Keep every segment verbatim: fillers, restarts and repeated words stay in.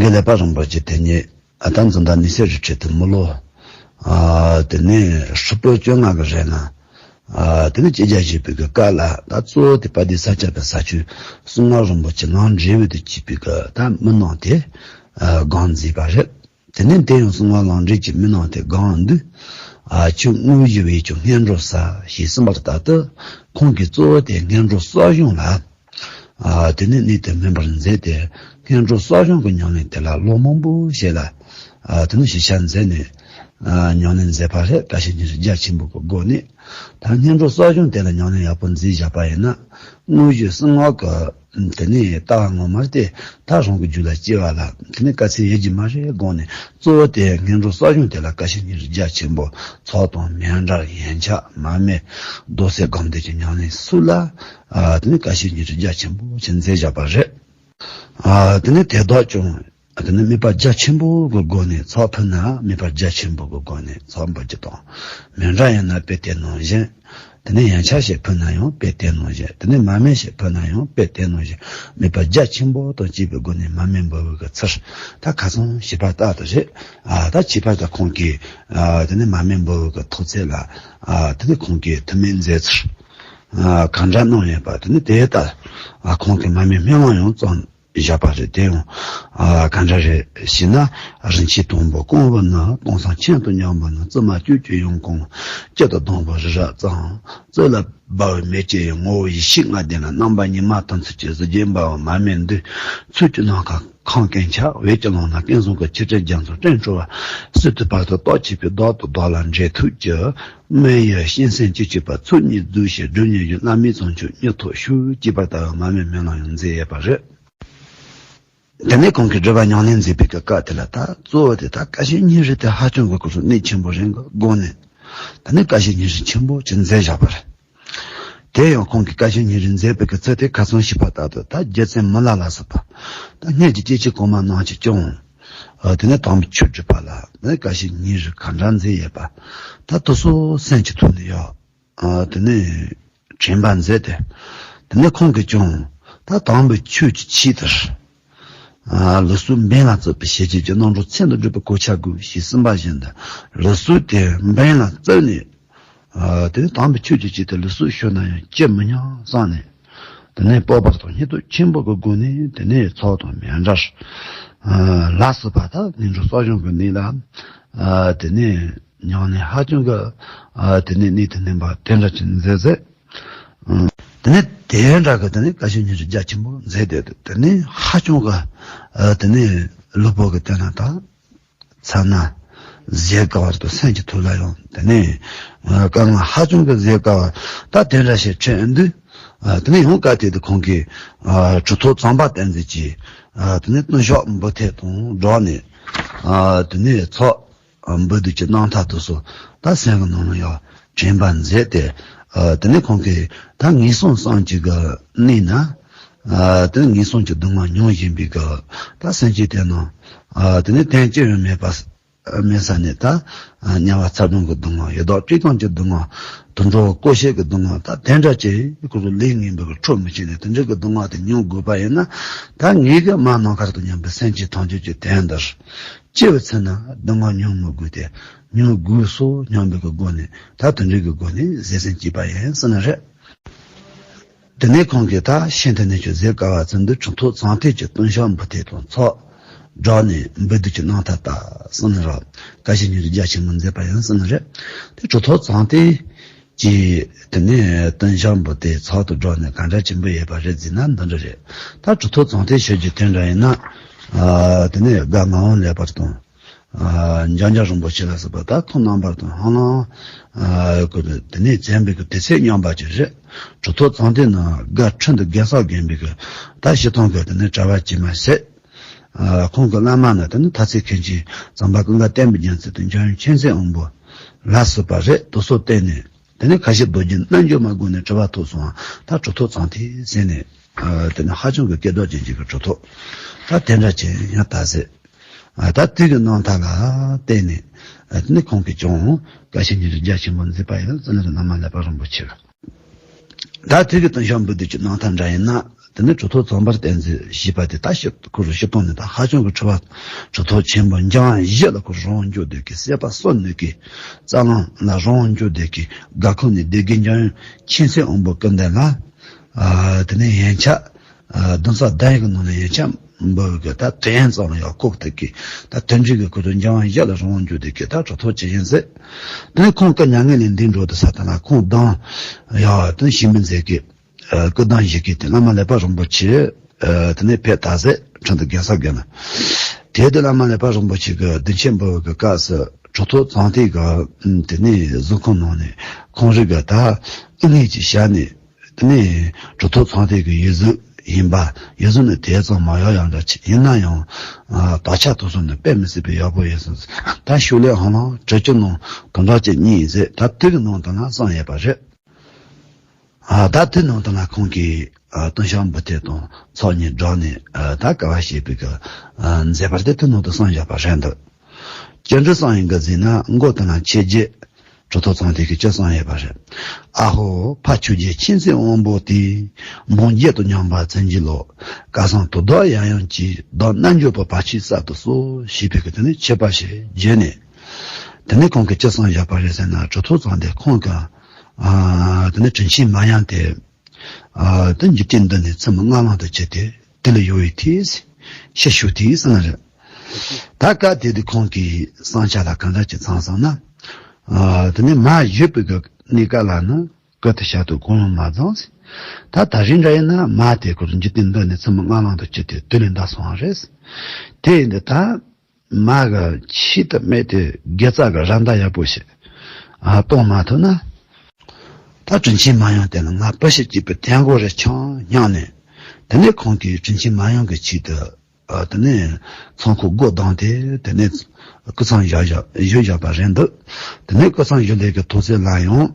ཀླད་པ་རིན་པོ་ཆེ་དེ་ཉིད་ཨ་ད་འཛིན་བདག་ནུས་སྲས་རི་ཁྲོད་དུ་མི་ལོ་ཨ་དེ་ནས་ཧྲིལ་པོ་བཅོ་ལྔ་གི་རེད་ན། ཨ་དེ་ནས་སྐྱེས་རྒྱ་བཞེས་པའི་གི་སྐབས་ལ་ད་གཙོ་བོ་དེ་དཔལ་ལྡན་ས་སྐྱ་པའི་ས་ཆུ་གསང་སྔགས་རིན་པོ་ཆེ་ལམ་འབྲས་བུ་དུ་གྱུར་པའི་གི་ད་མི་ནང་དེ་ཨ་སྒང་མཛེས་པ་རེད། དེ་ནས་དེ་ཡང་གསང་སྔགས་ལམ་འབྲས་ཀྱི་མི་ནང་དེ་སྒང་འདུག་ཨ་ཆུ་དངོས་གཞི་བས་ཀྱང་སྔོན་འགྲོ་ས་ཞེས་གསུངས་པ་ལྟར་དུ་ཁོང་གིས་གཙོ་བོ་དེ་སྔོན་འགྲོ་གསོ་སྦྱོང་ལ། ཨ་དེ་ནས་གནས་དེ་སྨིན་པར་མཛད་དེ་སྔོན་འགྲོ་གསོ་སྦྱོང་གི་ཉམས་ལེན་དེ་ལ་ལོ་མང་པོ་ཞིག་ལ་ཨ་དེ་ནས་ཞིབ་ཆ་མཛད་ནས་ཨ་ཉམས་ལེན་མཛད་པ་རེད། བཀའ་ཤེས་ཉི་ཤུ་རྒྱ་ཆེན་པོ་གི་སྒོ་ནས་ད་སྔོན་འགྲོ་གསོ་སྦྱོང་དེ་ལ་ཉམས་ལེན་ཡག་པོ་མཛད་བཞག་པ་ཡིན་ན་དངོས་གཞི་གསང་སྔགས་ཀྱི་དེ་ནས་ལྟ་བ་ངོ་མ་དེ་ད་རང་གི་རྒྱུད་ལ་སྐྱེ་བ་ལ་དེ་ནས་དཀའ་ཚེགས་ཡོད་རྒྱུ་མ་རེད་དགོངས་ནས། གཙོ་བོ་དེ་སྔོན་འགྲོ་གསོ་སྦྱོང་དེ་ལ་བཀའ་ཤེས་ཉི་ཤུ་རྒྱ་ཆེན་པོ་ཚོགས་དང་མཎྜལ་ཡན་ཆད་མར་མེ་རྡོ་སེ་སྒོམ་བཟླས་ཀྱི་ཉམས་ལེན་སུ་ལ་ཨ་དེ་ནས་བཀའ་ཤེས་ཉི་ཤུ་རྒྱ་ཆེན་པོ་ཞིག་མཛད་བཞག་པ་རེད། ཨ་དེ་ནས་དེ་དག་ཀྱང་ཨ་དེ་ནས་དམིགས་པ་རྒྱ་ཆེན་པོ་གི་སྒོ་ནས་ཚོགས་ཕུལ་ན་དམིགས་པ་རྒྱ་ཆེན་པོ་གི་སྒོ་ནས་ཚོགས་འབུལ་རྒྱུ་དང་། མཎྜལ་ཡིན་ན་དཔེ་དེ་ནང་བཞིན། དེ་ནས་ཡན་ཆད་ཞིག་ཕུལ་ན་ཡང་དཔེ་དེ་ནང་བཞིན། དེ་ནས་མར་མེ་ཞིག་ཕུལ་ན་ཡང་དཔེ་དེ་ནང་བཞིན། དམིགས་པ་རྒྱ་ཆེན་པོ་དང་བཅས་པའི་སྒོ་ནས་མར་མེ་འབུལ་བའི་གི་ཚུལ་ད་ཁ་སང་ཞུས་པ་ལྟར་དུ་རེད། ཨ་ད་ཁྱད་པར་དུ་ཁོང་གིས་ཨ་དེ་ནས་མར་མེ་འབུལ་བའི་གི་ཐོག་ཚད་ལ་ཨ་དེ་ནས་ཁོང་གིས་ཐུགས་སྨོན་མཛད་ཚུལ་ཨ་གང་འདྲ་གནང་ཡོད་པ་དེ་ནས་དེ་ལྟར་ཨ་ཁོང་གིས་མར་མེ་སྨོན་ལམ་ཡང་བརྩམས། བཞག་པ་རེད། དེ་ཡང་ཨ་ག་འདྲ་རེད་ཞེ་ན། རིན་ཆེན་དང་པོ་སྐོང་བུ་ནི། སྟོང་གསུམ་ཆོས་དང་མཉམ་པ་ནི། བཙུན་མ་བཅུ་གཅིག་ཡོངས་གང་། སྤྱི་དང་སྡོང་པོ་རི་རབ་ཙམ། གཙུག་ལག་འབར་བའི་མེ་ལྕེ་ཡི། ངོ་བོ་ཡེ་ཤེས་ལྔ་ལྡན་ལ། རྣམ་པ་ཉི་མ་དང་ཚུལ་གྱི་གཟི་བརྗིད་འབར་བའི་མར་མེ་འདི། ཚུལ་གྱི་ནམ་མཁའ་ཁམས་ཀུན་ཁྱབ། འོད་ཀྱི་ཀློང་ན་ཀུན་བཟང་གི། ཆོས་སྤྲིན་རྒྱ་མཚོ་སྤྲིན་སྤྲོ་བ། སྲིད་མཐའི་བར་དུ་རྟག་ཆད་པའི། བདག་དང་བདག་ལ་འབྲེལ་ཐུག་གི། མི་ཡི་སྤྱན་གསུམ་གྱིས་བྱེད་པ། ཚོགས་གཉིས་བསྡུས་ཤིང་སྒྲུབ་གཉིས་ཀྱི། བླ་མའི་བྱང་ཆུབ་མྱུར་ཐོབ་ཤོག་ཅེས་པ་ལྟ་བུའི་མར་མེ་སྨོན་ལམ་ཡང་མཛད་ཡོད་པ་རེད། དེ་ནས་ཁོང་གིས་སྒྲུབ་པ་ཉམས་ལེན་མཛད་པའི་གི་སྐབས་དེ་ལ་ད་གཙོ་བོ་དེ་ད་བཀའ་ཤེས་ཉི་ཤུ་དེ་ཧ་ཅང་གི་སྐོར་སུ་གནད་ཆེན་པོ་རེད་གི་དགོངས་ནས། དེ་ནས་བཀའ་ཤེས་ཉི་ཤུ་ཆེན་པོ་ཅིག་མཛད་བཞག་པ་རེད། དེ་ཡང་ཁོང་གིས་བཀའ་ཤེས་ཉི་ཤུ་མཛད་པའི་གི་ཚུལ་དེ་ཁ་སང་ཞུས་པ་ལྟར་དུ་ད་རྗེ་བཙུན་མི་ལ་ལ་སོགས་པ་ད་སྔོན་གྱི་སྐྱེས་ཆེན་གོང་མ་རྣམས་ཀྱིས་ཀྱང་། ཨ་དེ་ནས་དམ་པའི་ཆོས་སྒྲུབ་པ་ལ་ནི་བཀའ་ཤེས་ཉི་ཤུ་ག་འདྲ་མཛད་ཡོད་པ། ད་དེ་ཚོ་སེམས་ཀྱི་ཐོག་ནས་ཡང་། ཨ་དེ་ནས་དྲན་པ་མཛད་དེ། དེ་ནས་ཁོང་གིས་ཀྱང་ད་དམ་པའི་ཆོས་ཀྱི་ཆེད་དུ། ཨ་ལུགས་སྲོལ་འབེན་ལ་བརྩིགས་པའི་ཞི་བྱེད་ཀྱི་རྣམ་གྲངས་མཚན་དུ་གྲུབ་པའི་གོ་ཆ་བགོས་ཞེས་གསུངས་པ་བཞིན་དུ་ལུགས་སྲོལ་དེ་འབེན་ལ་བརྩིགས་ནས། ཨ་དེ་ནས་དམ་པའི་ཆོས་ཀྱི་ཆེད་དུ་ལུགས་སྲོལ་ཤོར་ན་ཡང་ཅི་མི་སྙམ་བསམ་ནས། དེ་ནས་སྤོབས་པ་དང་སྙིང་སྟོབས་ཆེན་པོ་གི་སྒོ་ནས་དེ་ནས་ཚོགས་དང་མཎྜལ། ཨ་ལ་སོགས་པ་དག་སྔོན་འགྲོ་གསོ་སྦྱོང་གི་གནས་ལ། ཨ་དེ་ནས་ཉམས་ལེན་ཧ་ཅང་གི་ཨ་དེ་ནས་གནད་དུ་སྨིན་པ་དེ་འདྲ་ཅིག་མཛད་ཟེར། ཨ་དེ་ནས་དེ་འདྲ་གི་དེ་ནས་བཀའ་ཤེས་ཉི་ཤུ་རྒྱ་ཆེན་པོ་མཛད་དེ། དེ་ནས་ཧ་ཅང་གི་ཨ་དེ་ནས་ལུས་པོ་གི་དེ་ན་ད། ཚ་ན་བཟོད་དཀའ་བ་དང་སེམས་ཀྱི་ཐོག་ལ་ཡང་དེ་ནས་དཀའ་ངལ་ཧ་ཅང་གི་བཟོད་དཀའ་བ་ད་དེ་འདྲ་ཞིག་འཕྲད་འདུག་ཨ་དེ་ནས་ཡང་སྐབས་དེ་དུས་ཁོང་གིས་ཨ་གྲུབ་ཐོབ་གཙང་པ་བསྟན་འཛིན་གྱིས་ཨ་དེ་ནས་སྟོན་ཤོག་འབུལ་ཐེངས་དང་སྦྲགས་ནས་ཨ་དེ་ནས་ཚོགས་འབུལ་དུས་ཀྱི་རྣམ་ཐར་དེ་ཚོ་ད་སེམས་ཀྱི་ནང་ལ་ཡང་དྲན་པ་མཛད་དེ། ཨ་དེ་ནས་ཁོང་གིས་ད་ངན་སོང་གསུམ་གྱི་གི་གནས་ན། ཨ་དེ་ངན་སོང་གི་སྡུག་བསྔལ་མྱོང་བཞིན་པའི་གི་ད་སེམས་ཅན་དེ་རྣམས་ཨ་དེ་ནས་དོན་ཅི་ཡང་མེད་པ་མེད་ས་ནས་ད་དམྱལ་བ་ཚ་གདུང་གི་སྡུག་བསྔལ། ཡི་དྭགས་བཀྲེས་སྐོམ་གྱི་སྡུག་བསྔལ། དུད་འགྲོ་བཀོལ་སྤྱད་ཀྱི་སྡུག་བསྔལ། ད་དེ་འདྲ་ཅིག་ཁོ་ཚོ་ལས་ངན་པའི་གི་ཁྲོ་མི་བྱེད་ནས་དེ་འདྲ་གི་སྡུག་བསྔལ་དེ་མྱོང་དགོས་པ་ཡིན་ན། ད་ངེད་ཀྱི་མ་ནམ་མཁའ་དང་མཉམ་པའི་སེམས་ཅན་ཐམས་ཅད་ཀྱི་དོན་དུ་སྐྱེ་བའི་ཚེ་ན་སྡུག་བསྔལ་མྱོང་མི་དགོས་ཏེ་མྱོང་དགོས་སོ་སྙམ་པའི་གི་སྒོ་ནས་ད་དེ་འདྲ་གི་སྒོ་ནས་བཟོད་བསྲན་བྱས་པ་ཡིན་ཟེར་ནི་རེད། དེ་ནས་ཁོང་གིས་ད་ཤིན་ཏུ་ནས་ཀྱང་བཟོད་དཀའ་བ་ཙམ་དུ་གྲུབ་ཐོབ་ཚངས་ཐིག་གི་སྟོན་ཤོག་འབུལ་ཐེངས་དང་ཚོགས་སྦྲགས་ནས་འབུལ་དུས་ཀྱི་རྣམ་ཐར་ལྟར་གསུངས་ནི་རེད། བཀའ་ཤེས་ཉི་ཤུ་རྒྱ་ཆེན་པོ་མཛད་པ་ཡང་གསུངས་ནི་རེད། དེ་གྲུབ་ཐོབ་ཚངས་ཐིག་གི་དེ་ནས་སྟོན་ཤོག་འབུལ་ཐེངས་ཚོགས་དང་སྦྲགས་ནས་ག་འདྲ་ཅིག་འབུལ་ཡོད་པ་རེད་ཟེར་ན་འདི་འདྲ་རེད། ད་གྲུབ་ཐོབ་ཚངས་ཐིག་ཞུ་རྒྱུ་དེ་འདྲ་ཡིན་ན། ཨ་དེ་ནས་དགའ་ངག་དབང་ལེགས་པར་དང་། ཨ་འཇམ་དབྱངས་རིན་པོ་ཆེ་ལ་སོགས་པ་ད་ཁོང་རྣམ་པ་དང་ཧ་ལམ་ཨ་ཁོ་དེ་ནས་མཚན་པའི་གི་དུས་ཚོད་མཉམ་པ་ཅིག་རེད། གྲུབ་ཐོབ་ཚངས་ཐིག་ནི་སྒར་ཁྲི་འདུ་རྒྱལ་ས་དགོན་པའི་གི་ད་སྤྱི་བཏང་གི་དེ་ནས་གྲྭ་པ་དཀྱུས་མ་ཟེར། ཨ་ཁོང་གི་བླ་མ་ནི་དེ་ནས་ཐ་ཚིག་མཁན་ཆེན་ཙམ་པ་ཀུན་དགའ་བསྟན་པའི་རྒྱལ་མཚན་དང་འཇམ་དབྱངས་མཁྱེན་བརྩེ་དབང་པོ་ལ་སོགས་པ་རེད། དེ་ཚོ་བསྟེན་ནས། དེ་ནས་ཁ་ཞེ་རྡོ་རྗེ་རྣལ་འབྱོར་མ་སྒོ་ནས་གྲུབ་པ་ཐོབ་སོང་བ་ད་གྲུབ་ཐོབ་ཚངས་ཐིག་ཟེར་ནས། ཨ་དེ་ནས་ཧ་ཅང་གི་སྐལ་རྡོར་ཅན་གྱི་གྲུབ་ཐོབ་ད་དེ་འདྲ་ཅན་ཡང་ད་ཟེར། ཨ་ད་དེ་གི་རྣམ་ཐར་ལ་བརྟེན་ནས། ཨ་དེ་ནས་ཁོང་གིས་ཀྱང་བཀའ་ཤེས་ཉི་ཤུ་རྒྱ་ཆེན་པོ་མཛད་པ་ཡང་ཙི་ནི་རི་བླ་མ་ལེགས་པ་རིན་པོ་ཆེ་གི། ད་དེ་གི་སྟོན་ཤོག་འབུལ་དུས་ཀྱི་རྣམ་ཐར་འདྲ་ཡིན་ན། དེ་ནས་གྲུབ་ཐོབ་ཚངས་པར་བསྟན་འཛིན་ཞེས་པ་དེ་ད་ཞིབ་ཁོ་རུ་ཞིབ་གཏོང་ནས་ད་ཧ་ཅང་གི་ཁྲོ་བ། གྲུབ་ཐོབ་ཆེན་པོ་འཇམ་དབྱངས་བཞི་ལ་ཁོ་རང་དབང་འཇུག་བདེ་གི་སྲིད་པ་གསོ་ནུས་ཀྱི། རྩ་རླུང་ལ་རང་དབང་འཇུག་བདེ་གི་སྒར་ཁུག་ནས་སྡེ་དགེ་འཇམ་དབྱངས་མཁྱེན་བརྩེ་དབང་པོ་སྐུ་མདུན་ལ། ཨ་དེ་ནས་ཡན་ཆད་ཨ་བདུན་ཚར་བདུན་ཡི་གི་ནང་ནས་ཡན་ཆད་འབུལ་བའི་གི་ད་དོན་ཡན་ཙམ་ལ་ཡང་ཁོག་ཐུག་གི། ད་དོན་འགྲིག་གི་ཁོ་ཚོ་འཇམ་དབྱངས་བཞི་ལ་རང་དབང་འཇུག་བདེ་གི་ད་གྲུབ་ཐོབ་ཇི་བཞིན་གཟིགས། དེ་ནས་ཁོང་སྐུ་མྱ་ངན་ལས་འདས་འགྲོ་དུས་ས་དེ་ལ་ཁོང་གདན་ཡང་དེ་ནས་ཞིང་པའི་མཛེས་ཀྱི། ཨ་སྐུ་གདུང་བཞི་གི་དེ་བླ་མ་ཀླད་པ་རིན་པོ་ཆེ། ཨ་དེ་ནས་ཕེབས་ད་ཟེ་ཁྲིན་ཏུ་རྒན་ས་རྒན་ལ། དེ་དུས་བླ་མ་ཀླད་པ་རིན་པོ་ཆེ་གི་གདུང་ཆེན་འབུལ་བའི་གི་སྐབས་སུ་གྲུབ་ཐོབ་ཚངས་ཐིག་གི་དེ་ནས་གཟིམ་ཁང་ནང་ནས་ཁོང་རང་གི་ད་ཨུ་ངེས་ཀྱི་ཞལ་ནས་དེ་ནས་གྲུབ་ཐོབ་ཚངས་ཐིག་གི་ཡིག་གཟུགས་ཡིན་པ། ཡིག་གཟུགས་ནི་དེ་ཙམ་མ་ཡོང་ཡང་འདྲ་ཆེ་ཡིན་ན་ཡང་། ཨ་དག་ཆ་དེ་ཚོ་ནི་དཔེ་མི་སྲིད་པའི་ཡག་པོ་ཡིན་སོང་། ད་ཤུགས་ལས་ཧང་ལང་བྲི་རྒྱུ་ནང་དེ་འདྲ་ཅིག་རྙེད་ཟེར། ད་དེ་གི་ནང་དུ་ན་གསུངས་ཡོད་པ་རེད། ཨ་ད་དེ་ནང་དུ་ན་ཁོང་གིས་ཨ་ལྟུང་བཤགས་འབུལ་ཏེ་དང་ཚོགས་གཉིས་བསྒྲགས་ནས་ཨ་ད་དཀའ་བ་སྤྱད་པའི་གི་ཨ་མཛད་པ་དེ་དེ་ནང་དུ་གསུངས་བཞག་པ་རེད་འདུག། ཅི་འདྲ་གསུངས་ཡིན་གི་ཟེར་ན། མགོ་དེ་ན་ཆོས་རྗེ་གྲུབ་ཐོབ་ཚངས་ཐིག་གིས་ཅི་གསུངས་ཡོད་པ་རེད། ཨ་ཧོ་ཕ་ཆོས་རྗེ་མཁྱེན་བརྩེ་དབང་པོ་དེས། འབངས་བརྒྱད་དང་མཉམ་པར་བཙན་གྱིས་ལོག། སྐལ་བཟང་དོན་བདག་ཡང་ཡང་གྱིས། བདག་རྣལ་འབྱོར་པ་བར་ཆད་བསལ་དུ་གསོལ། ཞེས་པའི་གི་དེ་ནས་མཆོད་པ་ཞིག་བརྗོད་ནས། དེ་ནས་ཁོང་གིས་ཅི་གསུངས་བཞག་པ་རེད་ཟེར་ན། གྲུབ་ཐོབ་ཚངས་ཐིག་ཁོང་གི་ཨ་དེ་ནས་དྲིན་ཆེན་མ་ཡང་དེ། ཨ་དེ་འཇིག་རྟེན་འདི་ནས་ཚུལ་མིན་ལྔ་ལམ་དུ་སྐྱེས་ཏེ་དེ་ལ་ཡོང་བའི་ཐད་ཤི་ཤུལ་དེའི་གསུང་རེད། ད་སྐབས་དེ་དུས་ཁོང་གི་བསམ་འཆར་ལ་གང་འདྲ་ཅིག་བརྩམས་སོང་ན། ཨ་དེ་ནས་མ་བཞུགས་པའི་གི་གནས་སྐབས་ལ་ནི་སྐུ་དེ་ཞབས་ཏོག་གང་ཡང་མ་བརྩམས། ད་ད་རིང་འདྲ་ཡིན་ན་མ་དེ་ཁོ་འཇིག་རྟེན་འདི་ནས་ཚུལ་མིན་ལྔ་ལམ་དུ་སྐྱེས་ཏེ་དེ་ལས་འདས་སོང་བ་རེད། དེ་ཡིན་དུས་ད། མ་གི་ཆེད་དུ་དམིགས་ཏེ་དགེ་རྩ་གི་ར་མདའ་ཡག་པོ་ཞིག་ཨ་གཏོང་མ་ཐུབ་ན། ད་དྲིན་ཆེན་མ་ཡང་དེ་ལ་ང་བུ་ཞིག་སྐྱེས་པའི་དལ་འགོ་རེ་འཆང་སྙམ་ནས། དེ་ནས་ཁོང་གིས་དྲིན་ཆེན་མ་ཡང་གི་ཆེད་དུ་ཨ་དེ་ནས་ཚང་ཁོ་སྒོ་བསྡམས་ཏེ་དེ་ནས་སྐུ་མཚམས་བཞག་བཞག་བཞུགས་བཞག་པ་རེད་འདུག། དེ་ནས་སྐུ་མཚམས་བཞུགས་ལས་ཀྱི་ཐོག་ཚད་ལ་ཡང་།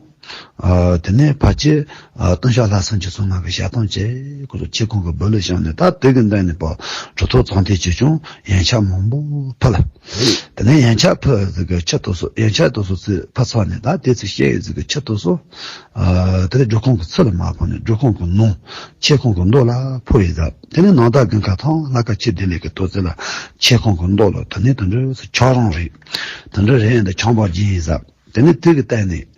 ཨ་དེ་ནས་ཕལ་ཆེར་ཨ་ལྟུང་བཤགས་ལྷ་སྲིན་གྱི་ཚོགས་ལྔ་གི་ཞལ་ཐང་བཅས་ཁོ་ཚོ་ཆེ་ཁོང་གི་སྦུག་ལ་བཞག་ནས། ད་དེ་གི་མདུན་ནས་ཕར་གྲུབ་ཐོབ་ཚངས་ཐིག་གིས་ཀྱང་ཡན་ཆད་མང་པོ་ཕུལ་ལ། དེ་ནས་ཡན་ཆད་ཕུལ་ཟིག་གི་ཆུ་དེ་ཚོ་ཡན་ཆད་དེ་ཚོ་ཚུར་ཕུལ་ཚར་ནས། ད་དེ་ཚོ་བཤད་ཡོད་ཟིག་གི་ཆུ་དེ་ཚོ་ཨ་དེ་ནས་སྒྲུབ་ཁང་གི་ཚུར་ལ་མ་ཕུལ་ནས་སྒྲུབ་ཁང་གི་ནང་ཆེ་ཁོང་གི་མདོག་ལ་ཕུལ་ཡོད་ཟིག། དེ་ནས་ནང་བདག་དགུན་ཁ་དང་ལྷ་ཁང་ཆེ་བདེ་ལེགས་ཀྱི་ཐོག་ཚད་ལ་ཆེ་ཁོང་གི་མདོག་ལ་དེ་ནས་དེ་འདྲ་ཚོ་ཆག་རང་རེད། དེ་འདྲ་རེད་འདི་ཆང་པ་སྦྱིན་ཡོད་ཟིག། དེ་ནས་དེ་གི་སྟེང་ནས་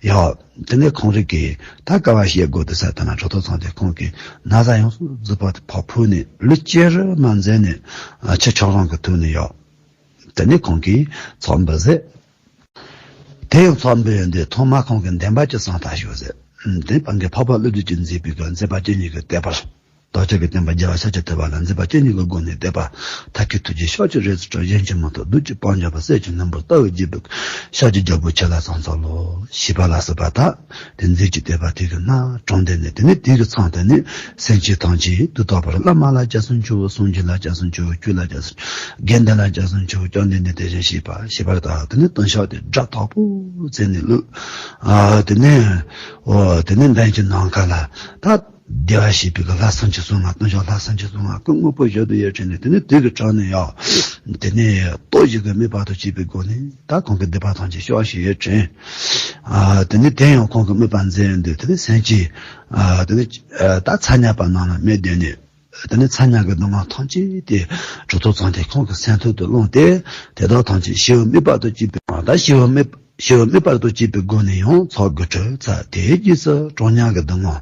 ཡ། དེ་ནས་ཁོང་རང་གིས་ད་དཀའ་བ་སྤྱད་དགོས་དུས་ས་དེ་ན་གྲུབ་ཐོབ་ཚངས་ཐིག་ཁོང་གིས་ན་བཟའ་ཡོངས་སུ་རྫིས་པ་དེ་ཕར་ཕུད་ནས་ལུས་ཅི་རིགས་མ་མཛད་ནས་ཨ་ཆུ་ཆག་རང་གི་ཐོག་ནས་ཡ། དེ་ནས་ཁོང་གིས་ཚོགས་འབུལ་ཟེར། དེ་ཡང་ཚོགས་འབུལ་ཡོང་དུས་ཐོག་མར་ཁོང་གིས་འདོན་པ་ཅིག་གསུང་ཐག་ཞུ་ཟེར། དེ་སྤང་གི་འཕགས་པ་ཀླུ་བདུད་ཀྱིས་མཛད་པའི་གི་མཛད་པ་བཅུ་གཉིས་ཀྱི་དད་པ། བདག་ཅག་གི་སྟོན་པ་རྒྱལ་བ་ཤཱཀྱ་ཐུབ་པ་ལ་མཛད་པ་བཅུ་གཉིས་ཀྱི་སྒོ་ནས་བསྟོད་པ། མཐའ་བརྒྱད་ཐུགས་རྗེའི་ཕྱོགས་ཀྱི་རིགས་སུ་འཁྲུངས། གཞན་གྱིས་མི་ཐུབ་བདུད་ཀྱི་དཔུང་འཇོམས་པ། གསེར་གྱི་སྣུམ་པོར་ལྟ་བུའི་རྒྱལ་པོའི་ཁུར། ཤཱཀྱའི་རྒྱལ་པོ་ཁྱེད་ལ་ཕྱག་འཚལ་ལོ། ཞེས་པ་ལ་སོགས་པ་དག་དེ་མཛད་ཀྱི་བསྟོད་པ་དེ་གི་ནང་དྲངས་ཏེ་ནས། དེ་ནས་དེ་གི་མཚམས་དེ་ནས་སེམས་ཅན་ཐམས་ཅད་དུས་རྟག་པར་བླ་མ་ལ་སྐྱབས་སུ་མཆིའོ། སངས་རྒྱས་ལ་སྐྱབས་སུ་མཆིའོ། ཆོས་ལ་སྐྱབས་སུ་མཆིའོ། དགེ་འདུན་ལ་སྐྱབས་སུ་མཆིའོ། བཅོམ་ལྡན་འདས་དེ་བཞིན་གཤེགས་པ། ཞེས་པ་དག་དེ་ནས་ལྟུང་བཤགས་དེ་སྒྲ་དག་པོ་བྱས་ནས་ལུས། ཨ་དེ་ནས་འོ་དེ་ནས་མདུན་གྱི་ནམ་མཁའ་ལ་ད། བདེ་བར་གཤེགས་པའི་གི་ལྷ་སྲིན་གྱི་ཚོགས་ལྔ། ལྟུང་བཤགས་ལྷ་སྲིན་གྱི་ཚོགས་ལྔ་སྐུ་དངོས་པོ་བཞུགས་ཏེ་ཡོད་དྲན་ནས། དེ་ནས་དེ་གི་གྲས་ནས་ཡང་དེ་ནས་སྟོབས་བཞི་གི་དམིགས་པ་དང་བཅས་པའི་སྒོ་ནས་ད་ཁོང་གི་སྡིག་པ་ཐམས་ཅད་བཤགས་བཞིན་ཡོད་དྲན། ཨ་དེ་ནས་དེ་ཡང་ཁོང་གི་དམིགས་པ་མཛད་ཡོང་དུས། དེ་ནས་སེམས་ཅན་ཨ་དེ་ནས་ཨ་ད་ཚ་དམྱལ་བ་རྣམས་ལ་དམིགས་ཏེ་ནས། དེ་ནས་ཚ་དམྱལ་གྱི་སྡུག་བསྔལ་ཐམས་ཅད་དེ་གྲུབ་ཐོབ་ཚངས་ཐིག་ཁོང་གི་སེམས་ཐོག་ཏུ་བླངས་ཏེ། དེ་དག་ཐམས་ཅད་ཞི་བའི་དམིགས་པ་དང་བཅས་པའི་ད་ཞི་བའི་དམིགས་ཞི་བའི་དམིགས་པ་དང་བཅས་པའི་སྒོ་ནས་ཡང་ཚོགས་དགུ་ཁྲི་ཚར། དེའི་རྗེས་སུ་གྲང་དམྱལ་གྱི་སྡུག་བསྔལ་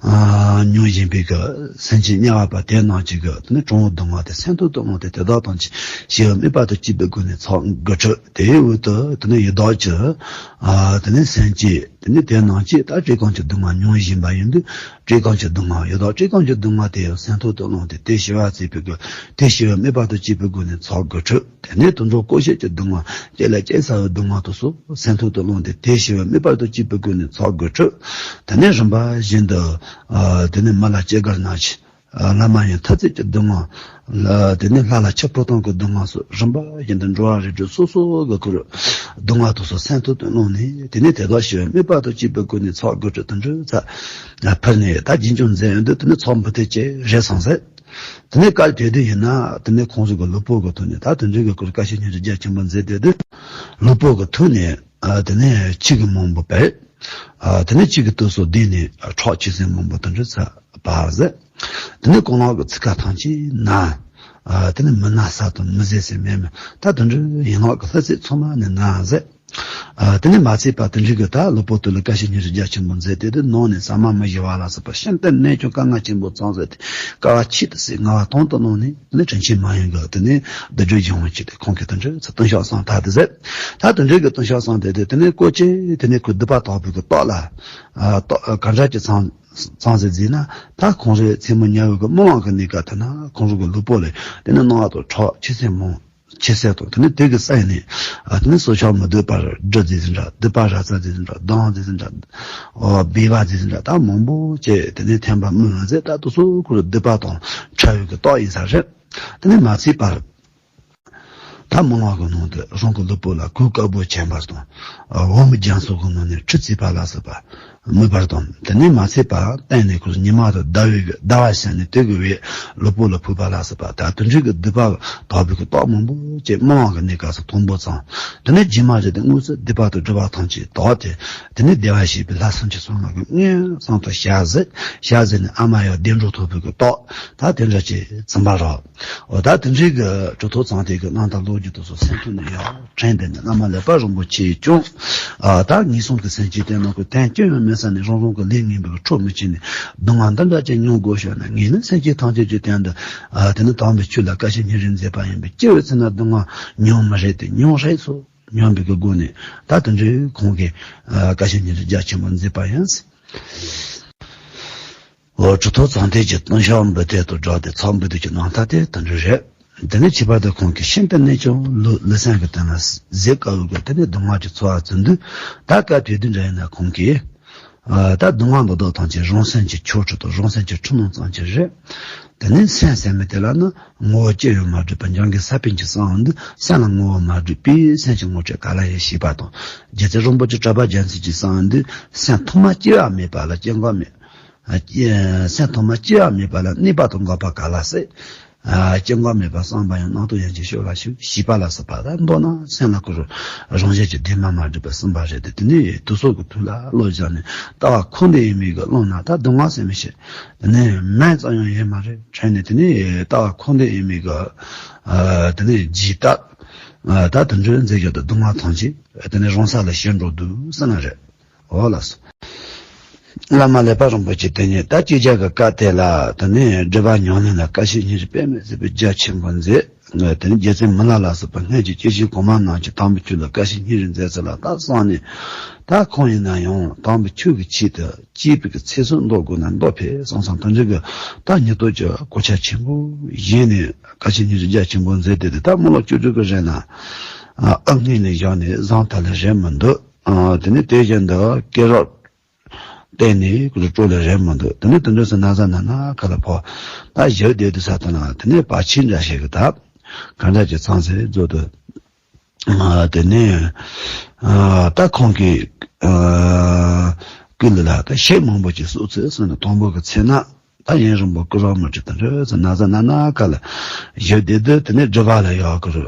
མྱོང་བཞིན་པའི་གི་སེམས་ཅན་དམྱལ་བ་པ་དེ་རྣམས་ཀྱི་གི་དེ་ནས་གྲང་བའི་སྡུག་བསྔལ་དེ་སེམས་ཐོག་ཏུ་བླངས་ཏེ། དེ་དག་ཐམས་ཅད་ཞི་བའི་དམིགས་པ་དང་བཅས་པའི་སྒོ་ནས་ཚོགས་དགུ་ཁྲི། དེའི་འོག་ཏུ་དེ་ནས་ཡི་དྭགས་ཀྱི་ཨ་དེ་ནས་སེམས་ཅན་དེ་ནས་དེ་རྣམས་ཀྱིས་ད་བཀྲེས་སྐོམ་གྱི་སྡུག་བསྔལ་མྱོང་བཞིན་པ་ཡིན་དུས། བཀྲེས་སྐོམ་གྱི་སྡུག་བསྔལ་ཡི་དྭགས་བཀྲེས་སྐོམ་གྱི་སྡུག་བསྔལ་དེ་ཡང་སེམས་ཐོག་ཏུ་བླངས་ཏེ། དེ་ཞི་བར་མཛད་པའི་སྒོ་དེ་ཞི་བའི་དམིགས་པ་དང་བཅས་པའི་སྒོ་ནས་ཚོགས་དགུ་ཁྲི། དེ་ནས་དུད་འགྲོ་ཀོ་ཤའི་སྡུག་བསྔལ། སྐྱེ་ལ་སྐྱེ་ས་པའི་སྡུག་བསྔལ་དེ་ཚོ་སེམས་ཐོག་ཏུ་བླངས་ཏེ། དེ་ཞི་བའི་དམིགས་པ་དང་བཅས་པའི་སྒོ་ནས་ཚོགས་དགུ་ཁྲི། དེ་ནས་རིམ་པ་བཞིན་དུ་ཨ་དེ་ནས་མི་ལ་སྐྱེ་རྒ་ན་འཆི། ཨ་ལྷ་མ་ཡིན་མཐར་སྐྱེ་གི་སྡུག་བསྔལ། ལ་དེ་ནས་ལྷ་ལ་ཆོས་ཕོ་བྲང་གི་སྡུག་བསྔལ་སོགས་རིམ་པ་བཞིན་དུ་འགྲོ་བ་རིགས་དྲུག་སོ་སོ་གི་ཁུར་སྡུག་བསྔལ་དེ་ཚོ་སེམས་ཐོག་ཏུ་བླངས་ནས། དེ་ནས་དེ་དག་ཞི་བའི་དམིགས་པ་དང་བཅས་པའི་སྒོ་ནས་ཚོགས་དགུ་ཁྲི་དེ་འདྲ་ཚར་ཕུལ་ནས། ད་རྗེས་འཇུག་མཛད་ཡོང་དུས་དེ་ནས་ཚོགས་འབུལ་ཏེ་ཅི་རེད་སོང་ཟེར། དེ་ནས་སྐབས་དེ་དུས་ཡིན་ན་དེ་ནས་ཁོང་ཚོ་གི་ལུས་པོ་གི་ཐོག་ནས། ད་དེ་འདྲའི་གི་སྐོར་བཀའ་བཤད་སྙིང་རྗེ་རྒྱ་ཆེན་པོ་མཛད་བསྡད་དུས། ལུས་པོ་གི་ཐོག་ནས་ཨ་དེ་ནས་ཆུ་གི་མང་པོ་བབས། ཨ། དེ་ནས་གཅིག་གི་དུས་སུ་བསྡད་ནས་ཁྲག་ཆུ་སེར་མང་པོ་དེ་འདྲ་ཚ་བ་ཟེར། དེ་ནས་རྐང་ལག་གི་ཚིགས་ཁ་ཐམས་ཅད་ན། ཨ། དེ་ནས་མི་ན་ས་དང་མི་བཟད་ཟེར་མེད་མོད། ད་དེ་འདྲའི་ཡན་ལག་གི་ལྷ་ཚིགས་ཚང་མ་ནས་ན་ཟེར། ཨ། དེ་ནས་མ་ཚད་པ་དེ་འདྲའི་གི་ད་ལུས་པོ་དེ་ལ་དཀའ་ཤས་སྙིང་རྗེ་རྒྱ་ཆེན་པོ་མཛད་དེ། དེ་ནང་ནས་ཟ་མ་མི་ཞི་བ་ལ་སོགས་པ་ཤིན་ཏུ་ནས་ཀྱང་དཀའ་ངལ་ཆེན་པོ་ཙམ་ཟད་དེ། དཀའ་བ་ཆེད་དུ་སེལ། ངལ་བ་དང་དུ་བླངས་ནས། དེ་ནས་དྲིན་ཆེན་མ་ཡིན་གྱི་དེ་ནས་བདུད་བགྲོད་སྦྱང་བ་བྱས་ཏེ། ཁོང་གིས་དེ་འདྲའི་ཚེ་ལྟུང་བཤགས་གསང་ཐབས་དེ་ཟེར། ད་དེ་འདྲའི་གི་ལྟུང་བཤགས་གསང་དེ་དེ་དེ་ནས་སྐོར་གྱིས་དེ་ནས་ཁོའི་སྡིག་པ་དག་པའི་གི་རྟགས་ལ། ཨ། རྟགས་ག་འདྲ་ཅིག་ཚང་ཚང་ཟེར་ཟེར་ན། ད་ཁོང་རའི་མཚན་མོ་ཉལ་བའི་གི་རྨི་ལམ་གྱི་གནས་སྐབས་དེ་ན་ཁོང་རང་གི་ལུས་པོ་ལས་དེ་ནས་རྣ་བ་དང་ཁྲག་ཆུ་སེར་མང་ཆུ་སེར་དང་། དེ་ནས་དེ་གི་སེམས་ནས། ཨ། དེ་ནས་སྲོག་ཆགས་མི་སྡུག་པ་ར། འབྲུ་ཟེར་ཟིན་འདྲ། སྡིག་པ་ར་ཙ་ཟེར་ཟིན་འདྲ། གདོན་ཟེར་ཟིན་འདྲ། ཨོ། སྦལ་པ་ཟེར་ཟིན་འདྲ། ད་མང་པོ་བྱས་དེ་ནས་ཐེམ་པ་རྨི་ལམ་ཟེར། ད་དེ་ཚོ་ཁོ་རའི་སྡིག་པ་དང་ཕྲ་བའི་གི་རྟགས་ཡིན་ས་རེད། དེ་ནས་མ་ཚད་པར། ད་རྨི་ལམ་གྱི་ནང་དུ་རང་གི་ལུས་པོ་ལ་གོས་དཀར་པོ་གྱོན་པ་དང་། འོ་མའི་རྒྱ་མཚོ་གི་ནང་ནས་ཁྲུས་གཙོས་པ་ལ་སོགས་པ་མོས་པ་དང་། དེ་ནས་མ་ཚད་པར་སྟེང་ནས་ཁོ་ཉི་མ་དང་ཟླ་བའི་གི་ཟླ་བ་ཞིག་ནས་དེ་གི་འོད་ལུས་པོ་ལ་ཕོག་པ་ལ་སོགས་པ། ད་དེ་འདྲའི་གི་སྡིག་པ་དག་པའི་གི་རྟགས་མང་པོ་བྱས་རྨི་ལམ་གྱི་གནས་སྐབས་སུ་དང་པོ་ཙམ། དེ་ནས་རྗེས་མ་རེ་དེ་དངོས་སུ་སྡིག་པ་དང་སྒྲིབ་པ་ཐམས་ཅད་དག་སྟེ། དེ་ནས་བདེ་བར་གཤེགས་པའི་ལྷ་སུམ་ཅུ་སོ་ལྔ་གིས་མངོན་སུམ་དུ་ཞལ་གཟིགས། ཞལ་གཟིགས་ནས་ཨ་མ་ཡང་བདེ་འགྲོར་ཐོབ་པའི་གི་རྟགས། ད་དེ་འདྲ་ཅིག་ཚང་བ་རེད། འོ། ད་དེ་འདྲའི་གི་གྲུབ་ཐོབ་ཚངས་ཐིག་གི་རྣམ་ཐར་ཀློག་རྒྱུ་དེ་ཚོ་སེམས་གཏིང་ནས་ཡར་དྲན། དེ་ནས་བླ་མ་ཀླད་པ་རིན་པོ་ཆེས་ཀྱང་། ཨ། ད་ངན་སོང་གི་སེམས་ཅན་དེ་ནང་གི་དོན་ཅི་ཡང་མེད་ས་ནས། རང་རང་གི་ལས་ངན་པའི་ཁྲོ་མི་བྱེད་ནས། སྡུག་བསྔལ་འདི་འདྲ་ཅིག་མྱོང་དགོས་བྱུང་ན། ངས་ནི་སེམས་ཅན་ཐམས་ཅད་ཀྱི་དོན་དུ། ཨ། དེ་ནི་དམ་པའི་ཆོས་ལ་དཀའ་ཞིང་སྙིང་རེ་མཛད་པ་ཡིན་པས། སྐྱེ་བའི་ཚེ་ན་སྡུག་བསྔལ་མྱོང་མི་རེད་དེ། མྱོང་རེད་སོ། སྙམ་པའི་གི་སྒོ་ནས། ད་དེ་འདྲའི་ཁོང་གིས། ཨ། དཀའ་ཞིང་སྙིང་རྗེ་རྒྱ་ཆེན་པོ་མཛད་པ་ཡིན། འོ། གྲུབ་ཐོབ་ཚངས་ཐིག་གི་ལྟུང་བཤགས་འབུལ་ཐབས་དང་སྦྲགས་ཏེ་ཚོགས་འབུལ་དུས་ཀྱི་རྣམ་ཐར་དེ་དེ་འདྲ་རེད། དེ་ནས་ཁྱད་པར་དུ་ཁོང་གིས་ཤིན་ཏུ་ནས་ཀྱང་ལུས་ལུས་སེམས་ཀྱི་དོན་ལ་གཟི་བརྗིད་དཀར་བོའི་གི་དེ་ནས་སྡུག་བསྔལ་གྱི་ཚོར་བ་བརྩི་དུས། ད་སྐབས་དེ་དུས་འདྲ་ཡིན་ན་ཁོང་གིས། ཨ། ད་སྡུག་བསྔལ་འདི་དག་ཐམས་ཅད་རང་སེམས་ཀྱི་ཆོས་སྤྲོས་དང་རང་སེམས་ཀྱི་འཁྲུལ་སྣང་ཙམ་ཅིག་རེད། དེ་ནས་སེམས་ཟེར་མི་དེ་ལ་ནི་ངོ་བོ་ཅི་ཡང་མ་གྲུབ་པར་འཇང་གི་ས་བོན་གྱིས་བསླངས་དུས། སེམས་ལ་ངོ་བོ་མ་གྲུབ་པས་སེམས་ཀྱི་ངོ་སྤྲོད་ག་ལ་ཡང་ཤེས་པ་དང་། རྗེ་བཙུན་རིན་པོ་ཆེ་གྲགས་པ་རྒྱལ་མཚན་གྱིས་གསུངས་དུས། སེམས་ཐོག་མ་སྐྱེ་བ་མེད་པ་ལ་སྐྱེ་འགག་མེད། ཨ། སེམས་ཐོག་མ་སྐྱེ་བ་མེད་པ་ལ་གནས་པ་དང་འགག་པ་ག་ལ་སྲིད། ཨ། སྐྱེ་འགག་མེད་པར་བསམ་པ་ཡང་། རྣམ་རྟོག་ཡན་ཆད་སྐྱོ་བ་ཞིག་ཞེས་པ་ལ་སོགས་པ། ད་མདོར་ན་སེམས་ལ་ཁོ་རང་བཞིན་གྱིས་བདེན་པར་མ་གྲུབ་པར་གསུངས་པ་རེད་དེ། དེ་ནས་དུས་སོགས་ཀྱི་དུས་ལ་བློ་བཞག་ནས་ལྟ་བ་ཁུངས་ལྡན་ཡིན་མིན་གྱི་བློ་ན་ད་སྡུག་བསྔལ་ཟེར་མི་ཞིག་དེ་ནས་མིང་ཙམ་ཡང་ཡོད་མ་རེད་དྲན་ནས། དེ་ནས་ལྟ་བ་ཁུངས་ལྡན་ཡིན་མིན་གྱི། ཨ། དེ་ནས་ཇི་ལྟ། ཨ། ད་དེ་འདྲའི་མཛད་རྒྱུ་དང་སྡུག་བསྔལ་ཐམས་ཅད་དེ་ནས་རང་ས་ལ་ཞེན་འགྲོ་དུས་ཟེར་ན་རེད། འོ་ལགས་སོ། བླ་མ་ཀླད་པ་རིན་པོ་ཆེ་དེ་ཉིད་ད་གཅིག་ཅར་གྱི་སྐབས་དེ་ལ་དེ་ནས་སྒྲུབ་པ་ཉམས་ལེན་ལ་དཀའ་ཞིང་སྙིང་རྗེ་དཔེ་མི་སྲིད་པའི་རྒྱ་ཆེན་པོ་མཛད། དེ་ནས་རྗེ་བཙུན་མི་ལ་ལ་སོགས་པ་སྔོན་གྱི་སྐྱེས་ཆེན་གོང་མ་རྣམས་ཀྱིས་དམ་པའི་ཆོས་ལ་དཀའ་ཞིང་སྙིང་རེ་མཛད་ཚུལ་ལ་ད་གསན་ནས། ད་ཁོང་ཡིན་ན་ཡང་དམ་པའི་ཆོས་ཀྱི་ཆེད་དུ་སྐྱེས་པའི་གི་ཚེ་སྲོག་འདོར་དགོས་ན་འདོར་ཕོད་བསམ་བསམ་དེ་འདྲ་གི་ད་ཉིན་ཐོ་གི་གོ་ཆ་ཆེན་པོ་བཞེས་ནས་དཀའ་ཞིང་སྙིང་རྗེ་རྒྱ་ཆེན་པོ་མཛད་དེ། དེ་ད་རྨི་ལམ་བཅུ་དྲུག་གི་རིང་ལ། ཨ། དབུ་སྔས་ནས་བཞག་ནས་བཟང་ཐལ་ལེ་རེད་མི་འདུག་ཨ། དེ་ནས་དེ་བཞིན་དུ་སྐེ་རགས་བཏེགས་ནས་ཁོ་ཚོ་སྤྲོད་ལེ་རེད་མི་འདུག་དེ་ནས་དེ་འདྲ་སོང་ན་ཟ་ན་ན་ཁ་ལ་ཕོག་ད་བཞུགས་བསྡད་དུས་ས་དེ་ན། དེ་ནས་བར་ཆད་འདྲ་ཞིག་གིས་ད་ག་འདྲ་ཅིག་ཚང་ཟེར་བཟོ་དུས། ཨ། དེ་ནས། ཨ། ད་ཁོང་གིས། ཨ། སྐུ་ལ་ལ་ད་གཞི་མང་པོ་ཅིག་གསོག་ཚུལ་ཟེར་ན། དང་པོ་གི་ཚེ་ན་ད་ཡུན་རིང་པོ་སྐུ་རགས་མི་འགྲོ། དེ་འདྲ་སོང་ན་ཟ་ན་ན་ཁ་ལ་བཞུགས་བསྡད་དུས། དེ་ནས་སྒྲུབ་པ་ལ་ཡག་གི་རུ་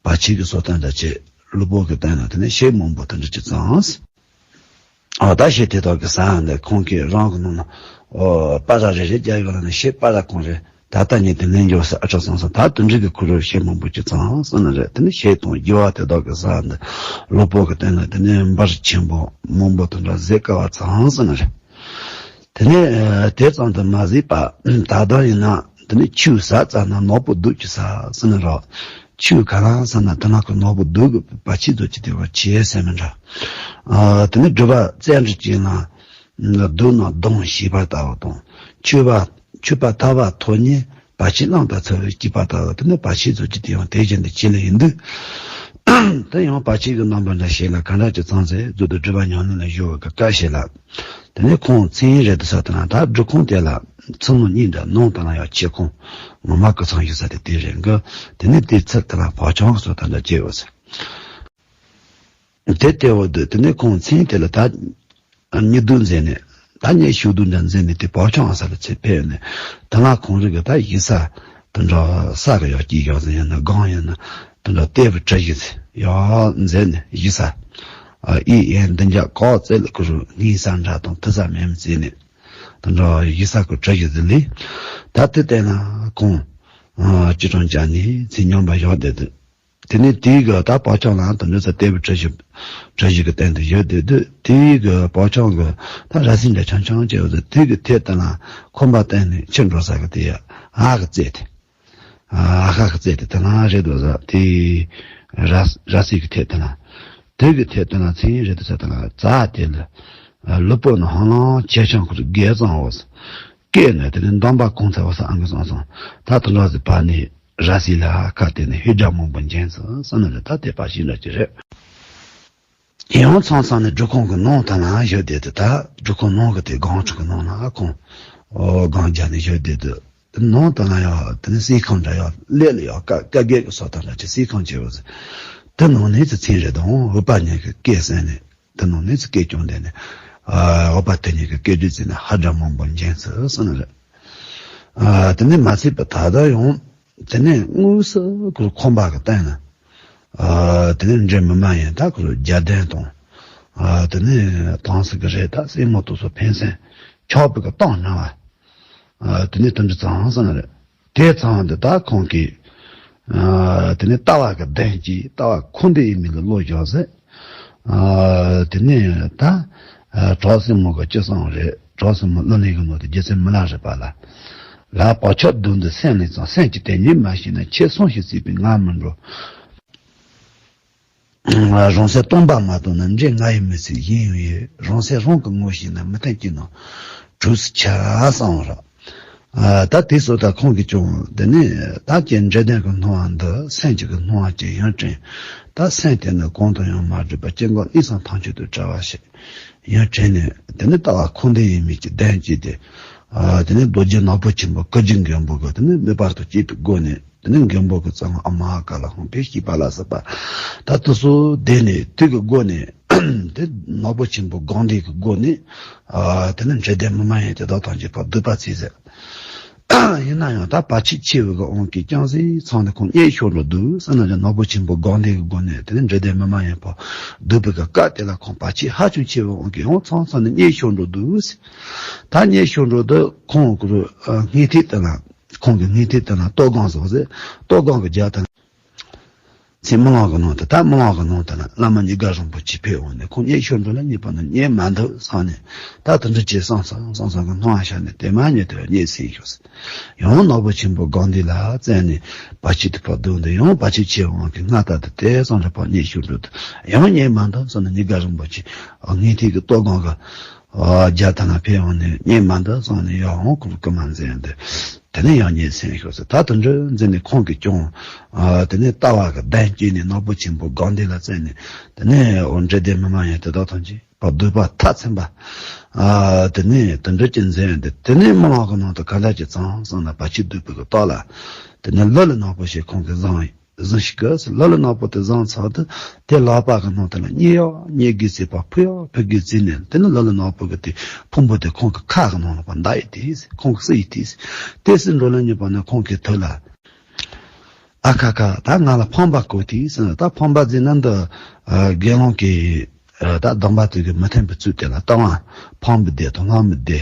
བར་ཆད་ཀྱི་གསོག་སྟངས་འདྲ་ཅིག་ལུས་པོ་གི་སྟེང་ན་དེ་ནས་གཞི་མང་པོ་དེ་འདྲ་ཅིག་ཚང་། ཨ། ད་གཞི་དེ་དག་གི་ས་འདི་ཁོང་གིས་རང་གི་ནང་ན། ཨོ། སྤ་ར་རེ་རེ་རྒྱག་ཡོད་ལ་ནི་གཞི་སྤ་ར་གང་རེད། ད་ལྟ་ཉིད་དུ་ལེན་རྒྱུ་ས་ཨ་ཁྲ་སང་སང་ད་དུ་འགྲིག་གི་ཁུ་རུ་གཞི་མང་པོ་ཅིག་ཚང་སོང་ན་རེད། དེ་ནི་གཞི་དང་རྒྱུ་བ་དེ་དག་གི་ས་འདི་ལུས་པོ་གི་སྟེང་ན་དེ་ནི་འབར་ཆེན་པོ་མང་པོ་དེ་འདྲ་ཟད་དཀའ་བ་ཚང་སོང་ན་རེད། དེ་ནས་དེ་ཙམ་དུ་མ་ཟད་པ། ད་ལྟ་ཡིན་ན་དེ་ནི་ཆུ་ཟ་ཙ་ན་ནོར་བུ་རྡུལ་གྱི་ས་ཟེར་ན་རོ། ཆུ་ག་ལ་ཟེར་ན་དེ་ན་ཁོ་ནོར་བུ་རྡུལ་གྱི་བར་ཆད་ཚོ་ཅི་དེ་བ་ཆེ་ཟེར་མི་འདྲ། ཨ། དེ་ནི་སྒྲུབ་པ་རྩེ་འགྲུལ་ཅན་ལ་རྡུལ་ནང་གདོང་ཞེས་པ་ལྟ་བུ་དང་། མཆོད་པ་མཆོད་པ་ལྟ་བ་ཐོག་ཉིད་བར་ཆད་གླང་དང་ཚ་བའི་སྐྱེས་པ་ལྟ་བུ། དེ་ནི་བར་ཆད་ཚོ་ཅི་དེ་ཡང་དེ་བཞིན་དུ་ཆེ་ལ་ཡིན་དུས། དེ་ཡང་བར་ཆད་ཀྱི་རྣམ་པ་འདྲ་ཞིག་ལ་ག་འདྲ་ཅིག་ཚང་ཚེ་མཛོད་དུ་སྒྲུབ་པ་ཉམས་ལེན་ལ་གཞོལ་བའི་སྐབས་ཤིག་ལ། དེ་ནས་ཁོང་མཚན་ཡིན་རེད་དུ་ས་དེ་ན་ད་སྒྲུབ་ཁང་དེ་ལ་ཚུལ་མིན་གཉིས་འདྲ་ནང་དང་ལ་ཡང་ཆེ་ཁོང་ངོ་མ་སྐུ་ཚང་ཡོད་ས་དེ་དེ་རེད་གི། དེ་ནས་དེའི་ཚུལ་དེ་ལ་བག་ཆགས་སོགས་དང་འདྲ་སྐྱེ་བ་ཟེར། དེ་ལྟ་བུ་དུ་དེ་ནས་ཁོང་མཚན་དེ་ལ་ད་ཉི་གདུགས་མཛད་ནས། ད་ཉི་ཤུག་གདུགས་འདྲ་མཛད་ནས་དེ་བག་ཆགས་ས་ལ་ཚེ་ཕེབས་ནས། དེ་ལ་ཁོང་རིགས་ཀྱི་ད་ཡིག་ས་དེ་འདྲ་ས་གི་ཡག་སྐྱིད་ཡག་ཟིན་ཡིན་ན་སྒང་ཡིན་ན་དེ་འདྲ་ལྟེ་བུ་གྲུ་བཞི་ཡག་མཛད་ནས་ཡིག་ས། ཨ་ཨི་ཨེན་འདི་འཇག་གོ་ཙེ་ལ་ཁུ་རུ་ངའི་ས་འདྲ་དང་དུ་ས་མེམ་ཙེ་ནས། དུ་འདྲ་ཡི་ས་ཁུ་གྲི་ཞིག་ཟིན་ལི། ད་དེ་བལྟས་ན་ཁོང་ཨ་ཅི་གྲོང་ཅག་ནས་ཚེ་སྙོམས་པ་བཞག་བསྡད་དུས། དེ་ནས་དེའི་གི་ད་བག་ཆགས་ལའང་དུ་འདྲ་ས་ལྟེ་བུ་གྲི་ཞིག་གྲི་ཞིག་གི་སྟེང་དུ་བཞག་བསྡད་དུས། དེའི་གི་བག་ཆགས་གི་ད་ར་སི་འདྲ་ཆང་ཆང་བྱས་པ་དེ་དེའི་གི་ཐད་དུ་ན་ཁོམ་པ་བསྟན་ནས་ཕྱིར་འགྲོ་ས་གི་དེ་ཡ་ཨ་གི་རྩེ་དེ། ཨ་ཁ་ཁ་རྩེ་དེ་དེ་ན་རེད་འདུག་ཟེར། དེ་ར་ར་སི་གི་ཐད་དེ་ན། དེ་གི་ཐད་དེ་ན་ཚིག་རེད་འདུག་ཟེར། དེ་ན་རྩ་དེ་ལ་ལུས་པོ་ནི་ཧང་ལང་ཆེ་ཆུང་ཁུར་དགེ་གཙང་བོ། སྐད་ནི་དེ་ནི་འདམ་པ་གོང་ཚ་བ་ས་ཨང་གི་སང་སང་། ད་དེ་འདྲ་ཟེར་བ་ནི་ར་སི་ལ་ཁ་དེ་ནི་ཧི་སྒྲ་མང་པོ་འབྱིན་སོང་ཟེར་ན་རེད། ད་དེ་པ་ཞིག་འདྲ་ཅི་རེད། ཡང་མཚམས་མཚམས་ནས་སྒྲུབ་ཁང་གི་ནང་དུ་ལ་བཞུགས་བསྡད་དུས། ད་སྒྲུབ་ཁང་ནང་གི་དེ་སྒང་དྲུག་གི་ནང་ན་ཁོང་ཨོ་སྒང་རྒྱབ་ནས་བཞུགས་བསྡད་དུས། དེ་ནང་དུ་ལ་ཡང་དེ་ནི་སའི་ཁང་འདྲ་ཡང་ལས་ལ་ཡང་ཀ་ཀ་རྒྱལ་གྱི་སོ་ཐར་འདྲ་ཅིག་སའི་ཁང་ཅིག་ཡོད་ཟེར། དེ་ནང་ནས་ཚེ་ཚན་རེ་དང་འོད་པ་ཉིད་ཀྱི་སྐད་གསན་ནས། དེ་ནང་ནས་ཚེ་སྐད་ཀྱང་བསྡད་ནས། ཨ་འོད་པ་དེ་ཉིད་ཀྱི་སྐད་སྒྲས་བརྩིས་ནས་ཧ་སྒྲ་མང་པོ་འབྱིན་སོང་ཟེར་ན་རེད། ཨ་དེ་ནས་མ་ཚད་པ་ད་ལྟ་ཡང་དེ་ནས་དངོས་སུ་ཁོ་ཁོམ་པ་གི་སྟེང་ན། ཨ་དེ་ནས་འདྲེ་མི་མ་ཡིན་ད་ཁོ་རྒྱལ་ལྡན་དང་། ཨ་དེ་ནས་དྭངས་སིང་གི་རེད། ད་སྲས་མོ་དེ་ཚོ་ཕན་སེམས་ཆགས་པའི་གི་གཏམ་སྣང་བ། ཨ་དེ་ནས་དེ་འདྲ་ཙང་ཟེར་ན་རེད། དེ་ཙང་དུ་ད་ཁོང་གིས་ཨ་དེ་ནས་ལྟ་བ་གི་གདེང་གིས་ལྟ་བ་འཁོར་འདས་ཡིན་མིན་ལ་བློ་སྦྱོང་ཟེར། ཨ་དེ་ནས་ད་ཨ་གྲོགས་སྲས་མོ་གི་ཅི་གསུང་རེད། གྲོགས་སྲས་མོ་གླུ་ལེན་གི་ནོར་དེ་རྗེ་བཙུན་མི་ལ་རས་པ་ལ། ལ་བག་ཆགས་བདུན་འདི་སེམས་ལས་ཙང་། སེམས་ཀྱི་དེ་ཉིད་མ་ཤེས་ན། ཁྱེད་སོང་ཞིག་སྲིད་པའི་ང་མི་འགྲོ། རང་སེམས་སྟོང་པ་མ་རྟོགས་ན། འདྲེ་ང་ཡི་མི་ཚེ་གཞན་ཡང་ཡོད། རང་སེམས་རང་གི་ངོ་ཤེས་ན། མི་བརྟན་གྱི་ནང་གྲོལ་སུ་ཆ་གསུངས་རོགས། ཨ་ད་དེ་སོ་ད་ཁོང་གིས་ཀྱང་དེ་ནས་ད་ཀྱེ་འདྲེ་ལྡན་གྱི་སྣང་བ་འདི། སེམས་ཀྱི་གི་སྣང་བ་ཅན་ཡང་དྲན། ད་སེམས་དེ་ནི་གང་དུ་ཡང་མ་གྲུབ་པ། སྐྱེ་འགག་གནས་ཚང་ཐམས་ཅད་དུ་བྲལ་བ་ཞིག་ཡང་དྲན་ནས། དེ་ནི་ལྟ་བ་འཁོར་འདས་ཡིན་མིན་གྱི་གདེང་བསྐྱེད་དེ། ཨ་དེ་ནི་རྡོ་རྗེ་ནག་པོ་ཆེན་པོ་སྐུ་རྒྱུད་མགོན་པོ་གི་དེ་ནི་མེ་འབར་དུ་བསྐྱེད་པའི་སྒོ་ནས། དེ་ནི་མགོན་པོ་གི་གཙང་ཨ་མ་ཧ་ག་ལ་ཧོང་པའི་སྐྱེས་པ་ལ་སོགས་པ། ད་དེ་ཚོ་བསྡད་ནས་དེ་གི་སྒོ་ནས། དེ་ནག་པོ་ཆེན་པོ་སྒང་སྡེ་གི་སྒོ་ནས། ཨ་དེ་ནི་འདྲེ་ལྡན་མི་མ་ཡིན་དེ་དག་ཐམས་ཅད་ཕར་སྡུད་པ་བྱས་ཟེར། ཡིན་ན་ཡང་ད་བར་ཆད་ཆེ་བའི་གི་དབང་གིས་ཀྱང་སྲིད་ཚང་ནས་ཁོང་མཉེས་ཤོར་འགྲོ་འདུག་ཟེར་ན། ནག་པོ་ཆེན་པོ་སྒང་སྡེ་གི་སྒོ་ནས་དེ་ནི་འདྲེ་ལྡན་མི་མ་ཡིན་ཕར་སྡུད་པའི་གི་སྐབས་དེ་ལ་ཁོང་བར་ཆད་ཧ་ཅང་ཆེ་བའི་དབང་གིས་ཡང་ཚང་ཚང་ནས་མཉེས་ཤོར་འགྲོ་འདུག་ཟེར། ད་མཉེས་ཤོར་འགྲོ་འདུག་ཁོང་གི་སྔས་ཐིག་དེ་ལ། ཁོང་གི་སྔས་ཐིག་དེ་ན་ལྟོ་སྒང་ཟེར་བ་ཟེར། ལྟོ་སྒང་གི་རྒྱབ་དེ་ན། ཚེ་རྨི་ལམ་གི་ནང་དུ། ད་རྨི་ལམ་གི་ནང་དུ་ན་བླ་མ་ཉི་དགའ་རིན་པོ་ཆེ་ཕེབས་འོང་ནས། ཁོང་མཉེས་ཤོར་འགྲོ་ལ་མཉེས་པ་ན་མཉེས་མ་འདུག་བསམ་ནས། ད་དེ་འདྲ་ཅིག་བསམ་བསམ་བསམ་བསམ་གི་སྣང་བ་ཤར་ནས། དེ་མ་མཉེས་དེ་ལ་མཉེས་ཟིན་ཤོག་ཟེར། ཡང་ནག་པོ་ཆེན་པོ་སྒང་སྡེ་ལ་བཙལ་ནས་བར་ཆད་དེ་ཕར་བསྡུས་འདུག། ཡང་བར་ཆད་ཆེ་བའི་དབང་གིས་སྔར་ལྟར་དུ་དེ་ཙམ་རེ་ཕར་མཉེས་ཤོར་འགྲོ་འདུག། ཡང་མཉེས་མ་འདུག་བསམ་ནས། ཉི་དགའ་རིན་པོ་ཆེ་སྔས་ཐིག་གི་ལྟོ་སྒང་གི་ཨ་རྒྱབ་དེ་ན་ཕེབས་འོང་ནས། མཉེས་མ་འདུག་བསམ་ནས་ཡང་ཁོ་རྐུན་མ་འཛིན་འདུག། དེ་ནས་ཡང་མཉེས་ཟིན་ཤོག་ཟེར། ད་དེ་འདྲ་འཛིན་ནས་ཁོང་གིས་ཀྱང་ཨ་དེ་ནས་ལྟ་བ་གི་གདེང་བསྐྱེད་ནས་ནག་པོ་ཆེན་པོ་སྒང་སྡེ་ལ་བཙལ་ནས། དེ་ནས་འོ་འདྲེ་ལྡན་མི་མ་ཡིན་དེ་དག་ཐམས་ཅད་ཕར་སྡུད་པ་མཐར་ཕྱིན་པ། ཨ་དེ་ནས་དེ་འདྲ་ཅིག་འཛིན་འདུག། དེ་ནས་རྨི་ལམ་གི་ནང་དུ་ག་འདྲ་ཅིག་བྱུང་བསམ་ན། བར་ཆད་སྡུད་པའི་གི་རྟགས་ལ། དེ་ནས་ལ་ལུ་ནག་པོ་ཞིག་ཁོང་གིས་བཟུང་བཟུང་ཞིག་གི་ཟེར། ལ་ལུ་ནག་པོ་དེ་བཟུང་ཚར་དུས། དེ་ལག་པ་གི་ནང་དུ་ལ་མཉེས་ཡག་མཉེས་དགོས་ཟེར་བ། ཕུ་ཡག་ཕུ་དགོས་ཟེར་ནས། དེ་ནི་ལ་ལུ་ནག་པོ་གི་དེ་ཕུང་པོ་དེ་ཁོང་གི་ཁ་གི་ནང་ལ་ཕར་འདར་ཡི་དེ་ཟེར། ཁོང་གིས་བསུ་ཡི་དེ་ཟེར། དེ་བསུ་འགྲོ་ལ་མཉེས་པ་ན་ཁོང་གི་ཐུགས་ལ། ཨ་ཁ་ཁ། ད་ང་ལ་ཕངས་པ་དགོས་དེ་ཟེར། ད་ཕངས་པ་ཟེར་ན་འདི་ཨ་དགེ་སློང་གི་ཨ་ད་སྡོམ་པ་དེ་གི་མི་མཐུན་པའི་ཚུལ་དེ་ལ། ལྟ་བ་ཕངས་པའི་སྡེ་དང་སློང་མོའི་སྡེ།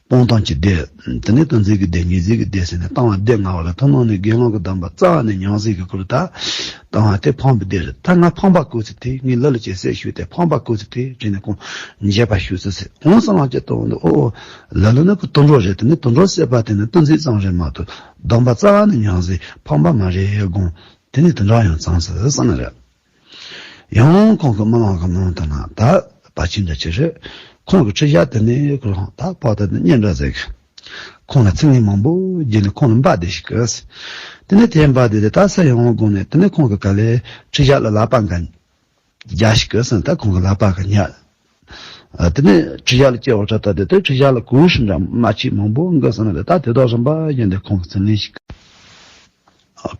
སྤོང་གཏམ་གྱི་སྡེ། དེ་ནས་དོན་འཛིན་གྱི་སྡེ། ཉེས་འཛིན་གྱི་སྡེ་ཟེར་ནས་ལྟ་བ་སྡེ་ལྔ་བ་ལ། ཐུན་མོང་ནས་དགེ་སློང་གི་སྡོམ་པ་རྩ་བ་ནས་ཉམས་སྲིད་ཀྱི་སྐོར། ད་ལྟ་བ་དེ་ཕངས་པའི་སྡེ་རེད། ད་ང་ཕངས་པ་དགོས་ཚེ་དེ། ངའི་ལུས་ལ་ཅིག་གསོས་ཤིག་དེ། ཕངས་པ་དགོས་ཚེ་དེ་དྲིས་ནས་ཁོང་འགྱེད་པ་ཞུ་ཚུལ་ཟེར། འོང་སང་ལ་ཅི་ལྟ་བུ་འདུག། ཨོ་ཨོ། ལ་ལུ་ནི་ཁོ་དུད་འགྲོ་རེད། དེ་ནི་དུད་འགྲོ་བསད་པ་དེ་ནི་དོན་འཛིན་ཙམ་རེད་མ་གཏོགས། སྡོམ་པ་རྩ་བ་ནས་ཉམས་སྲིད་ཕངས་པ་མ་རེད་དགོངས། དེ་ནི་དེ་འདྲ་ཡང་ཙང་ཟེར་བསམ་ནི་རེད། ཡང་ཁོང་གི་རྨི་ལམ་གྱི་ནང་དུ་ན་ད་བར་ཆད་འདྲ་ཅིག་རེད། ཁོང་གི་ཁྲི་ཞག་དེ་ནས་ཁོ་རང་ད་ཕར་དེ་ནས་གཉེན་འདྲ་ཟེར་གི། ཁོང་ལ་ཚིག་ངན་མང་པོ་བརྗོད་ནས་ཁོང་ལ་འབག་བསྡད་ཤིག་གི། དེ་ནས་དེ་འབག་བསྡད་དེ་ད་ས་ཡོང་དགོངས་ནས། དེ་ནས་ཁོང་གི་ག་ལེ་ཁྲི་ཞག་ལ་ལག་པ་འགའ་རྒྱག་ཤིག་གི་ཟེར། ད་ཁོང་གི་ལག་པ་གི་ཉག་ཨ་དེ་ནས་ཁྲི་ཞག་ལ་སྐྱེ་བ་ཁྲ་ད་དེ་དེ་ཁྲི་ཞག་ལ་གོས་ཧྲུལ་འདྲ་མ་ཕྱིས་མང་པོ་འགའ་ཟེར་ན་རེད། ད་དེ་དག་རིམ་པ་བཞིན་དུ་ཁོང་གི་ཚུར་ལེན་ཤིག།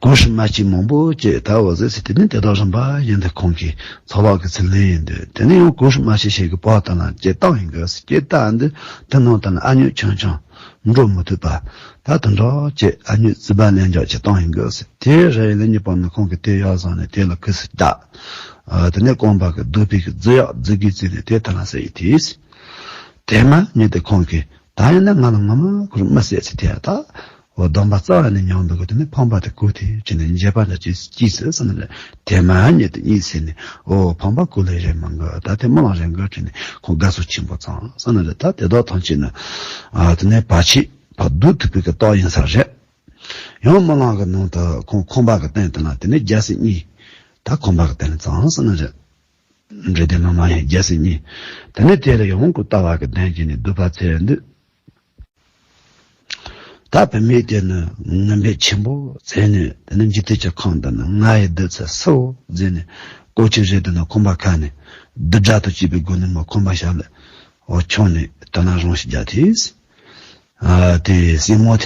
གོས་ཧྲུལ་མ་ཕྱིས་མང་པོ་བྱས་ད་འོ་ཟེར་ཟེར། དེ་ནས་དེ་དག་རིམ་པ་བཞིན་དུ་ཁོང་གིས་ཚོ་ལག་གི་ཚུར་ལེན་ཡིན་དུས། དེ་ནས་ཡང་གོས་ཧྲུལ་མ་ཕྱིས་ཞིག་གི་བར་དུ་ན་ཇེ་བཏང་ཡིན་དགོས་ཟེར། ཇེ་བཏང་འདི་དེ་ནང་དུ་ན་ཨ་ཉོག་ཆུང་ཆུང་འགྲོ་མི་ཐུབ་པ། ད་དུང་འགྲོ་ཅེས་ཨ་མྱེས་རྩིས་པ་ལན་འཇགས་ཀྱི་གཏོང་ཡིན་དགོས་ཟེར། དེ་རེ་ཡིན་ལ་གཉིས་པ་ནི་ཁོང་གིས་དེ་ཡག་བཟང་ནས་དེ་ལ་ཁུ་སི་བཏགས། དེ་ནས་རྐང་པ་གི་རྡོ་པའི་གི་རྫི་ཡག་རྫི་གི་རྩིས་ནས་དེ་ཐ་ན་ཟེར་ཡི་དེས། དེ་མ་ཉིད་དེ་ཁོང་གིས་ད་ཡིན་ན་ང་ལ་ངོ་མ་ཁུར་མི་ཟེར་ཚེ་དེ་ད། འོ་སྡོམ་པ་རྩ་བ་ནས་ཉམས་འདུག་གི། དེ་ནས་ཕོངས་པ་དེ་གོ་དེ་བྱས་ནས་འཇེབས་པ་འདྲ་ཅིག་སྐྱིས་སུ་ཟེར་ནི་རེད། དེ་མ་ཉིད་དུ་གཉིད་སད་ནས་འོ་ཕོངས་པ་གོ་ལེ་རེད་མ་གི། ད་དེ་མི་ལང་རེད་གི་བྱས་ནས་ཁོང་དགའ་ཚོར་ཆེན་པོ་ཙང་ཟེར་ནི་རེད། ད་དེ་དག་ཐམས་ཅད་ནི་ཨ་དེ་ནས་བར་ཆད་ཕར་བསྡུ་ཐུབ་པའི་གི་རྟགས་ཡིན་ས་རེད། ཡང་མི་ལང་གི་ནང་དུ་ཁོང་ཁང་པ་གི་སྟེང་དེ་ན་དེ་ནས་རྒྱལ་སྲིད་གཉིས། ད་ཁང་པ་གི་སྟེང་ཙང་ཟེར་ནི་རེད། འདྲེ་དེ་མ་མ་ཡིན་རྒྱལ་སྲིད་གཉིས། དེ་ནས་དེ་ལ་ཡང་ཁོ་ལྟ་བ་གི་གདན་གྱིས་ནས་སྡུག་པ་ཚེ་འདི། ད་བུད་མེད་དེ་ནི་ངན་པས་ཆེན་པོ་བཙལ་ནས་དེ་ནི་འཇིག་རྟེན་གྱི་ཁམས་འདི་ནི་ང་ཡི་བདུད་ཚེ་སུའོ་ཟེར་ནས་ཀོ་ཆི་རེད་དེ་ནི་ཁང་པ་ཁ་ནས་བདུད་དགྲ་དང་བཅས་པའི་སྒོ་ནས་མ་ཁང་པ་ཞབས་ལ་འོ་ཆོག་ནས་དེ་ན་རང་ཞིག་རྒྱ་ཐེས། ཨ་དེ་སྲིང་མོ་དེ།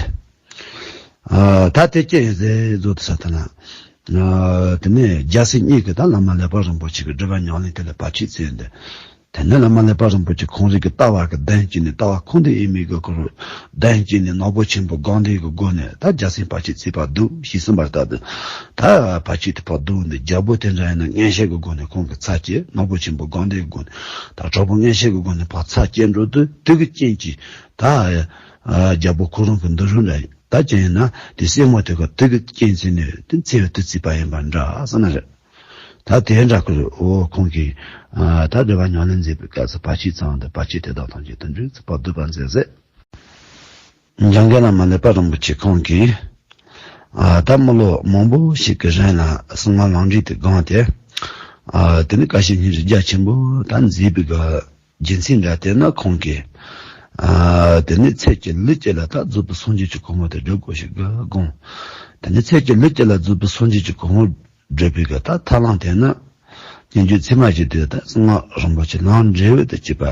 ཨ་ད་དེ་སྐྱེ་ཡི་ཟེ་བཟོ་དུ་ས་ཐ་ན། ཨ་དེ་ནས་རྒྱལ་སྲས་གཉིས་ཀྱིས་ད་བླ་མ་ཀླད་པ་རིན་པོ་ཆེ་གི་སྒྲུབ་པ་ཉམས་ལེན་དེ་ལ་བར་ཆད་བཙལ་འདི། དེ་ནས་བླ་མ་ཀླད་པ་རིན་པོ་ཆེ་ཁོང་རང་གི་ལྟ་བ་གི་གདན་གྱིས་ནས་ལྟ་བ་ཁོང་དུ་ཡིན་མིན་གྱི་སྐོར་གདན་གྱིས་ནས་ནག་པོ་ཆེན་པོ་སྒང་དེ་གི་སྒོ་ནས་ད་རྒྱལ་སྲས་བར་ཆད་བཙལ་བར་འདུག་ཞེས་གསུངས་པ་ལྟར་དུ། ད་བར་ཆད་དེ་ཕར་བསྡུ་ནས་རྒྱལ་པོ་དེ་འདྲ་ཡིན་ན་མངོན་ཤེས་ཀྱི་སྒོ་ནས་ཁོང་གི་ཚར་བཅད། ནག་པོ་ཆེན་པོ་སྒང་དེ་གི་སྒོ་ནས་ད་གྲོགས་པོ་མངོན་ཤེས་ཀྱི་སྒོ་ནས་ཕར་ཚར་བཅད་འགྲོ་དུས་དེ་གི་རྐྱེན་གྱིས་ད་རྒྱལ་པོ་ཁོ་རང་གི་འདུག་རུང་འདྲ་ཡིན། ད་ཅི་ཡིན་ན་དེ་སྲིང་མོ་དེ་ག་དེ་གི་རྐྱེན་བྱས་ནས་དེ་འཚེ་བའི་དུས་ཚིགས་པ་ཡིན་པ་འདྲ་ཟེར་ན་རེད། ད་དེ་འདྲ་ཁུ་རུ་འོ་ཁོང་གིས་ད་སྒྲུབ་པ་ཉམས་ལེན་མཛད་པའི་སྐབས་སུ་བར་ཆད་ཚང་དུ་བར་ཆད་དེ་དག་ཐམས་ཅད་དུ་འཇུག་ཚུལ་བར་བསྡུས་པ་མཛད་ཟེར། འཇམ་མགོན་བླ་མ་ཀླད་པ་རིན་པོ་ཆེ་ཁོང་གིས་ད་མི་ལོ་མང་པོ་ཞིག་གི་རིང་ལ་གསང་སྔགས་ལམ་འབྲས་དེ་བསྒོམས་ཏེ། དེ་ནི་ཀ་ཤི་སྙིང་རྗེ་རྒྱ་ཆེན་པོ་ད་མཛད་པའི་གི་རྒྱུ་མཚན་འདྲ་དེ་ནི་ཁོང་གིས། ཨ་དེ་ནས་ཚེ་གཅིག་ལུས་གཅིག་ལ་ད་རྫོགས་པའི་སངས་རྒྱས་ཀྱི་གོ་འཕང་དེ་སྒྲུབ་དགོས་ཞེས་དགོངས། དེ་ནས་ཚེ་གཅིག་ལུས་གཅིག་ལ་རྫོགས་པའི་སངས་རྒྱས་ཀྱི་གོ་འཕང་སྒྲུབ་པའི་གི་ད་ཐབས་ལམ་དེ་ནི། སྙན་བརྒྱུད་ཚད་མ་བཞི་དེ་ད་གསང་སྔགས་རིན་པོ་ཆེ་ལམ་འབྲས་བུ་དེ་གཅིག་པ།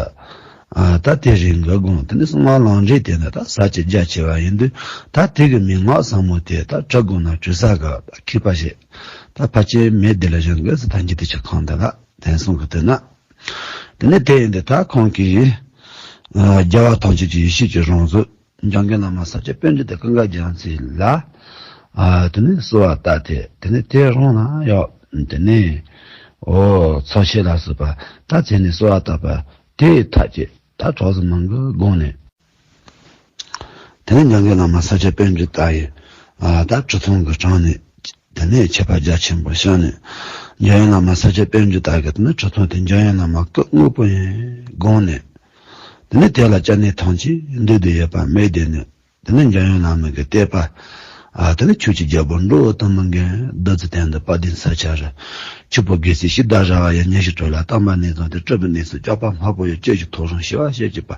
ཨ་ད་དེ་རིང་གི་དགོངས། དེ་ནས་གསང་སྔགས་ལམ་འབྲས་དེ་ནི་ད་ས་བཅད་རྒྱ་ཆེ་བ་ཡིན་དུས་ད་དེ་གི་མན་ངག་ཟབ་མོ་དེ་ད་གྲུབ་དགོས་ན་གྲུབ་ས་གི་ད་མཁས་པ་ཞིག་ད་ཕལ་ཆེར་མེད་དེ་ལ་གཞན་གི་སི་ཐན་གྱི་དེ་ཆ་ཁང་དེ་ལ་དེང་སང་གི་དེ་ན། དེ་ནས་དེ་ཡིན་དུས་ད་ཁོང་གིས་ཨ་རྒྱལ་བ་ཐམས་ཅད་ཀྱི་ཡེ་ཤེས་ཀྱི་རང་གཟུགས་འཇམ་མགོན་བླ་མ་ས་སྐྱ་པཎྜི་ཏ་ཀུན་དགའ་རྒྱལ་མཚན་ལ་ཨ་དེ་ནས་གསོལ་བ་བཏབ་སྟེ། དེ་ནས་དེ་རང་ལ་ཡང་དེ་ནས་འོ་ཚོགས་ཆེན་ལ་སོགས་པ་ད་དེ་ནས་གསོལ་བ་བཏབ་པ་དེ་ཐག་བཅད། ད་གྲོགས་སུ་མང་གི་དགོངས་ནས། དེ་ནས་འཇམ་མགོན་བླ་མ་ས་སྐྱ་པཎྜི་ཏ་ཡིས་ཨ་ད་གྲུབ་ཐོབ་ཀྱི་དྲུང་ནས། དེ་ནས་ཁྱད་པར་རྒྱ་ཆེན་པོ་བཤད་ནས། འཇམ་དབྱངས་བླ་མ་ས་སྐྱ་པཎྜི་ཏ་གིས་དེ་ནས་གྲུབ་ཐོབ་དེ་འཇམ་དབྱངས་བླ་མ་སྐུ་དངོས་པོ་ཡིན་དགོངས་ནས། དེ་ནས་དེ་ལ་སྐྱབས་གནས་ཐམས་ཅད་འདུས་ཏེ་ཡོད་པ་མེད་དེ་ནས། དེ་ནས་འཇམ་དབྱངས་བླ་མ་གིས་བསྟོད་པ། ཨ་དེ་ནས་ཆོས་ཀྱི་རྒྱལ་པོ་འགྲོ་བ་དང་མི་མགོན། བདུད་རྩི་སྟེང་དུ་དཔལ་ལྡན་ས་སྐྱ་རུ། ཆུ་བོ་དགེ་ཚལ་ཤིང་རྟ་ར་བ་ཡི། ཉི་ཤུ་དྲུག་ལ་གཏམས་པ་ནས་བཟུང་སྟེ། སྤྲུལ་པའི་གནས་སུ་སྐྱོབ་པ་དམར་པོ་ཡི། བཅུད་ཀྱི་ཐོག་རང་ཞི་བ་ཞེས་བགྱིས་པ།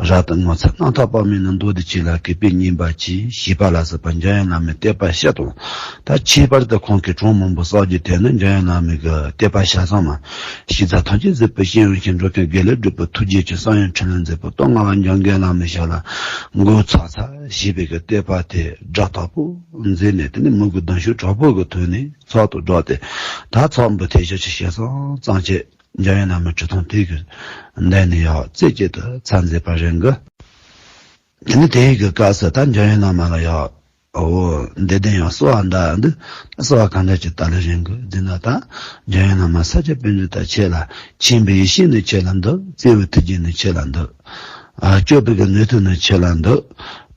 རབ་ཏུ་ངོ་མཚར་རྣམ་ཐར་དཔག་མེད་ནི། མདོ་སྡེ་ཆོས་ལ་གུས་པས་བསྙེན་པར་གྱིས། ཞེས་པ་ལ་སོགས་པ་འཇམ་དབྱངས་བླ་མའི་བསྟོད་པ་བཤད་དོ། ད་ཁྱད་པར་དུ་ཁོང་གིས་གྲངས་མང་པོ་བསགས་རྒྱུ་དེ་ནི་འཇམ་དབྱངས་བླ་མའི་གི་བསྟོད་པ་ཞལ་གསུམ་མ། ཤེས་བྱ་ཐམས་ཅད་གཟིགས་པའི་སྤྱན་ཡངས་ཤིང་། འགྲོ་ཀུན་དགེ་ལེགས་སྒྲུབ་པའི་ཐུགས་རྗེ་ཅན། བསམ་ཡས་འཕྲིན་ལས་མཛད་པའི་སྟོབས་མངའ་བ། འཇམ་མགོན་བླ་མའི་ཞབས་ལ་མགོ་ཚོས་ཚར་ཞེས་པའི་གི་བསྟོད་པ་དེ་སྒྲ་དག་པོ་མཛད་ནས། དེ་ནས་མོས་གུས་གདུང་ཤུགས་དྲག་པོ་གི་ཐོག་ནས་ཚོགས་དང་སྦྲགས་ཏེ། ད་ཚོགས་འབུལ་ཐེབས་ཤོག་ཅིག་ཞལ་གསུམ་བརྩམས་བྱས། འཇམ་དབྱངས་བླ་མའི་གྲུབ་ཐོབ་དེ་གི་མདུན་ནས་ཡང་རྩེ་གཅིག་ཏུ་ཚར་མཛད་པ་རེད་གི། དེ་ནས་དེའི་གི་སྐབས་སུ་ད་འཇམ་དབྱངས་བླ་མ་ལ་ཡང་འོ་འདི་དེ་ཡང་གསོལ་བ་འདེབས་འདུག་ད་གསོལ་བ་གང་འདྲ་ཅིག་བཏབ་ལེ་རེད་གི་ཟེར་ན། ད་འཇམ་དབྱངས་བླ་མ་ས་སྐྱ་པཎྜི་ཏ་ཁྱེད་ལ་མཁྱེན་པའི་ཡེ་ཤེས་ནི་ཁྱེད་ལ་འདུག་བརྩེ་བའི་ཐུགས་རྗེ་ནི་ཁྱེད་ལ་འདུག་ཨ་སྤྱོད་པའི་གི་ནུས་མཐུ་ནི་ཁྱེད་ལ་འདུག་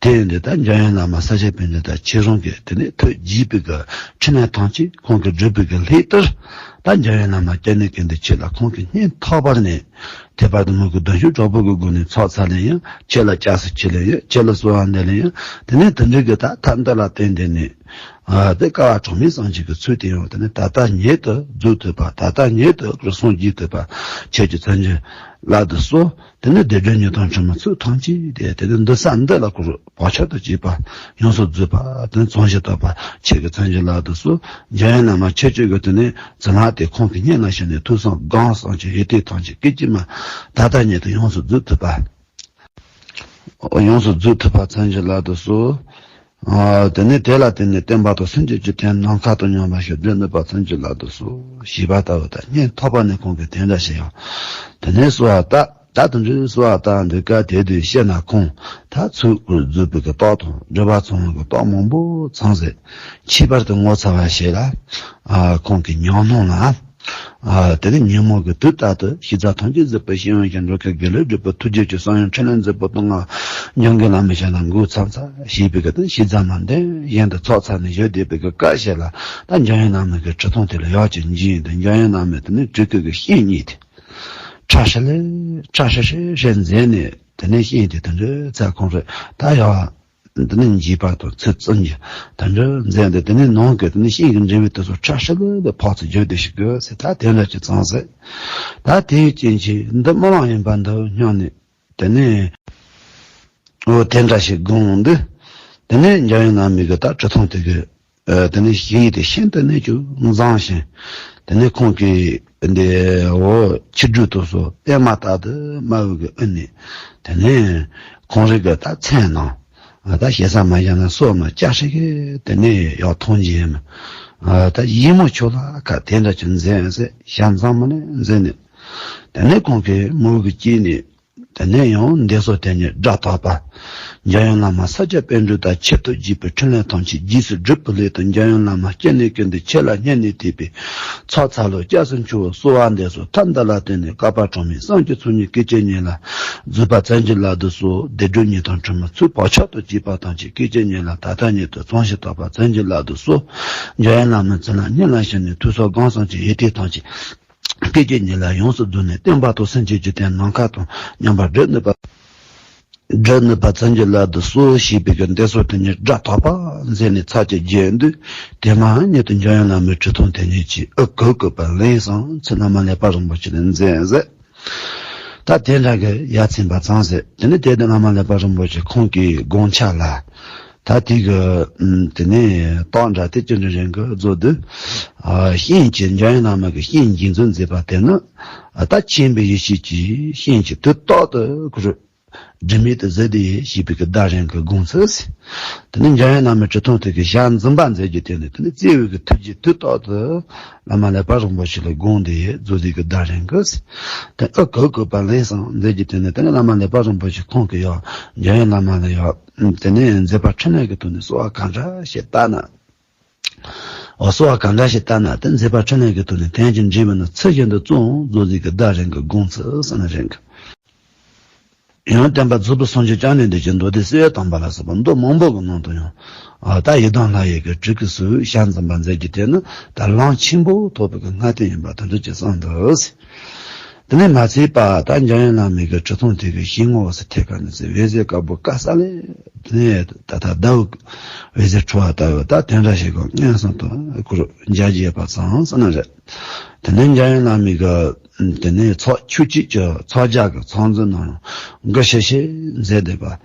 དེ་ཡིན་དུས་ད་འཇམ་དབྱངས་བླ་མ་ས་སྐྱ་པཎྜི་ཏ་ཁྱེད་རང་གི་དེ་ནས་ཐུགས་དགྱེས་པའི་གི་འཕྲིན་ལས་ཐམས་ཅད་ཁོང་གིས་བསྒྲུབས་པའི་གི་ལྷག་ཏུ། ད་འཇམ་དབྱངས་བླ་མ་སྐྱབས་གནས་ཀུན་འདུས་ཁྱེད་ལ་ཁོང་གིས་སྙིང་ཐག་པ་ནས་དད་པ་དང་མོས་གུས་གདུང་ཤུགས་དྲག་པོ་གི་སྒོ་ནས་ཚོགས་ཚར་ལེ་ཡིན། ཁྱེད་ལ་སྐྱབས་སུ་མཆི་ལེ་ཡིན། ཁྱེད་ལ་གསོལ་བ་འདེབས་ལེ་ཡིན། དེ་ནས་དེ་འདྲའི་གི་ད་ཐབས་འདི་ལ་བརྟེན་ཏེ་ནས། ཨ་དེ་སྐལ་བ་གྲངས་མེད་ཙམ་ཅིག་གི་ཚུལ་དུ་ཡང་དེ་ནས་ད་ལྟ་ཉིད་དུ་རྫོགས་ཐུབ་པ། ད་ལྟ་ཉིད་དུ་སངས་རྒྱས་ཐུབ་པ། ཁྱེད་ཀྱི་མཚན་བརྗོད་ལ་དུ་གསོལ། དེ་ནས་བདེ་དྲོད་ཉི་ལྟར་འཕྲོས་མ་ཚུལ་ཐམས་ཅད་དེ་དེ་ནས་འདུག་ས་འདི་ལ་ཁོ་རང་བག་ཆགས་དང་བཅས་པ་ཡོངས་སུ་རྫོགས་པ། དེ་ནས་མཚན་ཞིང་རྟོགས་པ་ཁྱེད་ཀྱི་མཚན་བརྗོད་ལ་དུ་གསོལ། འཇམ་དབྱངས་བླ་མ་ཁྱེད་ཀྱི་གི་དེ་ནས་ཚུལ་ལ་དེ་ཁོང་གི་སྙན་ལ་ཞུ་ནས་ཐུགས་བསམ་སྒོམ་གསུམ་གྱི་ཡིད་བརྟན་ཐམས་ཅད་སྐད་ཅིག་མ་ད་ལྟ་ཉིད་དུ་ཡོངས་སུ་རྫོགས་ཐུབ་པ། ཡོངས་སུ་རྫོགས་ཐུབ་པ་མཚན་བརྗོད་ལ་དུ་གསོལ། ཨ་དེ་ནས་དེ་ལ་བརྟེན་ནས་བསྟན་པ་དང་སངས་རྒྱས་ཀྱི་དོན་ནམ་མཁའ་དང་མཉམ་པར་ཞིང་བགྲོད་ནུས་པ་མཚན་བརྗོད་ལ་དུ་གསོལ་ཞེས་པ་ལྟ་བུ་དང་སྙིང་ཐག་པ་ནས་ཁོང་གིས་དེ་འདྲ་ཞིག་ཡང་དེ་ནས་གསོལ་བ་བཏབ། ད་དུང་འདྲི་གསོལ་བ་བཏབ་འདུག་ག་དེ་དུས་ཤི་ན་ཁོང་ད་ཚུར་བརྫུས་པའི་གི་རྟགས་དང་སྒྲིབ་པ་ཚང་བའི་གི་རྟགས་མང་པོ་ཚང་ཟེར། ཁྱད་པར་དུ་ངོ་ཚ་བ་ཞིག་ལ། ཨ་ཁོང་གི་ཉམས་སྣང་ལ། ཨ་དེ་ནི་ཉིན་མོ་གི་དུས་ལྟར་དུ་ཤེས་བྱ་ཐམས་ཅད་གཟིགས་པའི་ཤེས་ཡོན་ཅན་འགྲོ་ཁ་དགེ་ལེགས་སྒྲུབ་པའི་ཐུགས་རྗེ་ཆེ་གསང་ཡུམ་འཕྲིན་ལས་མཛད་པའི་སྟོང་ང་འཇམ་མགོན་བླ་མའི་ཞལ་ན་འགོད་ཚར་ཚར་ཞེས་པའི་གི་དུས་ཤེས་བྱ་མ་འདྲེན་བཞིན་དུ་ཚོགས་ཚར་ནས་བཞུགས་བསྡད་པའི་གི་སྐབས་ཤིག་ལ། ད་འཇམ་དབྱངས་བླ་མའི་གི་ཁྲི་སྟོང་དེ་ལ་ཡར་ཅིག་འཛེགས་ཏེ་འཇམ་དབྱངས་བླ་མའི་དེ་ནི་སྤྲུལ་སྐུ་གི་བཤེས་གཉེན་དེ། ཁྲ་ཧྲི་ལེ་ཁྲ་ཧྲི་ཧྲི་ཧྲི་འཛེགས་ནས་དེ་ནས་བཤེས་དེ་དེ་འདྲའི་ཚ་ཁོང་རེད་ད་ཡ། འདི་ནི་འཇིགས་པ་དང་ཚུལ་བཙུན་གྱི་དེ་འདྲའི་མཛད་འདི་དེ་ནི་ནང་གི་དེ་ནི་བཤེས་ཀྱི་འབྲེལ་བའི་དུས་སུ་ཁྲ་ཧྲི་ལེ་ལེ་ཕོག་ཚུལ་བརྗོད་དེ་ཞིག་དགོས་ཟེར། ད་དེ་འདྲ་ཅིག་ཙང་ཟེར། ད་དེའི་རྐྱེན་གྱིས་འདི་སྨོན་ལམ་ཡིན་པ་འདི་སྙམ་ནས་དེ་ནི་འོ་དེ་འདྲ་ཞིག་དགོངས་འདི་དེ་ནི་འཇམ་དབྱངས་བླ་མའི་གི་ད་ཁྲི་སྟོང་དེ་གི་ཨ་དེ་ནས་ཞིག་ཡིད་དེ་ཤིན་ཏུ་ནས་ཀྱང་མཛངས་ཤིང་། དེ་ནས་ཁོང་གིས་འདི་འོ་ཆིག་སྒྲིལ་དུ་སོ་པད་མ་ལྟར་དུ་དམར་བོའི་གི་དབུ་ནས། དེ་ནས་ཁོང་རང་གི་ད་མཚན་ནང་ཨ་ད་ཞེ་ས་མ་བཞག་ན་སོ་མ་སྐྱ་ཧྲིག་གེ་དེ་ནས་ཡར་མཐོང་རྒྱུ་ཡིན། ཨ་ད་ཡིད་མོ་ཆོས་ལ་ཁ་དེ་འདྲ་ཅིག་མཛད་ཟེར། ཞལ་མཛངས་མ་ནས་མཛད་ནས། དེ་ནས་ཁོང་གིས་མོའི་གི་དཀྱིལ་ནས། དེ་ནས་ཡང་འདས་སོ་དེ་ཉིད་སྒྲ་ཐོས་པ། འཇམ་དབྱངས་བླ་མ་ས་སྐྱ་པཎ་ཌི་ཏ་ཆེད་དུ་བགྱིས་པའི་ཕྲིན་ལས་ཐམས་ཅད་རྗེས་སུ་སྒྲུབ་པའི་སླད་དུ་འཇམ་དབྱངས་བླ་མ་སྐྱེ་གནས་ཀུན་ཏུ་ཁྱེད་ལ་སྙན་ནས་དེས་པའི་ཚོགས་ཚར་ལུ་སྐྱབས་སུ་མཆིའོ། གསོལ་བ་འདེབས་སོ། ཐབས་འདི་ལ་བརྟེན་ནས་བསྐལ་པ་གྲངས་མེད་བསམ་གྱིས་ཚིམ་མཉམ་སྐད་ཅིག་ཉིད་ལ་བརྫུས་པ་བཙན་གྱིས་བརླག་ཏུ་གསོལ། བདེ་སྒྲུབ་ཉིད་དང་གྲུབ་མཐའ་ཚུལ་བག་ཆགས་དང་བཅས་པ་ཐམས་ཅད་སྐད་ཅིག་ཉིད་ལ་ད་ལྟ་ཉིད་དུ་ཚང་ཞིང་རྟོགས་པ་བཙན་གྱིས་བརླག་ཏུ་གསོལ། འཇམ་དབྱངས་བླ་མའི་ཚུལ་ལ་སྙན་ལ་ཞུགས་ནས་ཐོས་བསམ་སྒོམ་གསུམ་གྱི་ཡེ་གྲོལ་ཐམས་ཅད་སྐད་ཅིག་ཉིད་ལ་ཡོངས་སུ་རྫོགས་ནས་བསྟན་པ་དང་སེམས་ཅན་འཇིག་རྟེན་ནམ་མཁའ་དང་མཉམ་པར་སྒྲུབ་ནུས་པ། སྒྲུབ་ནུས་པ་བཙན་གྱིས་བརླག་ཏུ་གསོལ་ཞེས་པའི་གི་འདས་སོ་དེ་ཉིད་སྒྲ་ཐོས་པ་མཛད་ནས་ཚར་གཅིག་བརྗོད་དུས། དེ་མ་ཉིད་དུ་འཇམ་དབྱངས་བླ་མའི་ཁྲི་སྟོང་དེ་ཉིད་ཀྱིས་ཨུ་ཀུ་ཀུ་པ་ལན་གསུམ་ཚུར་བླ་མ་ཀླད་པ་རིན་པོ་ཆེ་ལ་མཛད་མཛད། ད་དེ་འདྲ་གི་ཡ་མཚན་པ་ཙང་ཟེར། དེ་ནས་དེ་དུས་བླ་མ་ཀླད་པ་རིན་པོ་ཆེ་ཁོང་གི་དགོངས་འཆར་ལ། ད་དེ་གི་ཨམ་དེ་ནས་རྟགས་འདྲ་དེ་ཅི་འདྲ་རིང་གི་བཟོ་དུས། ཨ་གཤིན་རྗེ་འཇམ་དབྱངས་བླ་མ་གི་གཤིན་རྗེ་བཙུན་མཛད་པ་དེ་ནི། ཨ་ད་མཁྱེན་པའི་ཡེ་ཤེས་ཀྱིས་གཤིན་རྗེ་དུས་རྟག་ཏུ་ཁུ་རུ་སྒྲིབ་མེད་དུ་གཟིགས་ཏེ་ཞེས་པའི་གི་བརྡ་རིང་གི་དགོངས་ཚུལ། དེ་ནས་འཇམ་དབྱངས་བླ་མའི་ཁྲི་སྟོང་དེ་གི་ཞལ་འཛུམ་པ་མཛད་རྒྱུ་དེ་ནི་དེ་ནི་བརྩེ་བའི་གི་ཐུགས་རྗེ་དུས་རྟག་ཏུ་བླ་མ་ཀླད་པ་རིན་པོ་ཆེ་ལ་དགོངས་ཏེ་བཟོ་དེ་གི་བརྡ་རིང་གི། དེ་ཨུ་ཀུ་ཀུ་པ་ལན་གསུམ་མཛད་རྒྱུ་དེ་ནི་དེ་ནི་བླ་མ་ཀླད་པ་རིན་པོ་ཆེ་ཁོང་གི་ཡང་འཇམ་དབྱངས་བླ་མ་ལ་ཡང་དེ་ནས་མཛད་པ་འཕྲིན་ལས་ཀྱི་ཐོག་ནས་གསོལ་བ་གང་འདྲ་ཞིག་བཏབ་ན། འོ་གསོལ་བ་གང་འདྲ་ཞིག་བཏབ་ན་དེ་མཛད་པ་འཕྲིན་ལས་ཀྱི་ཐོག་ནས་དོན་གྱི་འབྲས་བུ་ནི་ཚུལ་བཞིན་དུ་བརྩམས་བཟོ་ཟིག་གི་བརྡ་རིང་གི་དགོངས་ཚུལ་ཟེར་ན་རིང་གི། ཡང་བསྟན་པ་རྫོགས་པའི་སངས་རྒྱས་བཅོམ་ལྡན་འདས་ཀྱི་མདོ་སྡེ་སེལ་བའི་དམ་པ་ལ་སོགས་པ་མདོ་མང་པོ་གི་ནང་དུ་ཡང་ཨ་ད་ཡི་དམ་ལྷ་ཡི་གི་སྤྲུལ་སྐུ་སུ་ཞལ་འཛུམ་པ་མཛད་རྒྱུ་དེ་ནི་ད་ལམ་ཆེན་པོ་ཐོབ་པའི་གི་སྔ་ལྟས་ཡིན་པ་དོན་དུ་ཅི་གསུངས་འདུག། དེ་ནས་མ་ཚད་པ་ད་འཇམ་དབྱངས་བླ་མའི་གི་ཁྲི་སྟོང་དེ་གི་ཞལ་ངོ་བོ་སུ་ཐད་ཀ་ནས་ཟེར་འོད་ཟེར་དཀར་པོ་དཀར་ས་ལས་དེ་ནས་ད་ལྟ་ཟླ་འོད་འོད་ཟེར་འཕྲོ་བ་ལྟ་བུ་ད་དེ་འདྲ་ཞིག་གི་མངོན་སུམ་དུ་སྐུ་རུ་འཇའ་རྒྱས་པ་ཙམ་ཟེར་ན་རེད། དེ་ནས་འཇམ་དབྱངས་བླ་མའི་གི་དེ་ནས་ཚོགས་ཆོས་སྐྱིད་ཀྱི་ཚོགས་རྒྱག་གི་ཚོགས་འཛིན་ནང་དགའ་ཤེས་ཤེས་མཛད་བསྡད་པ།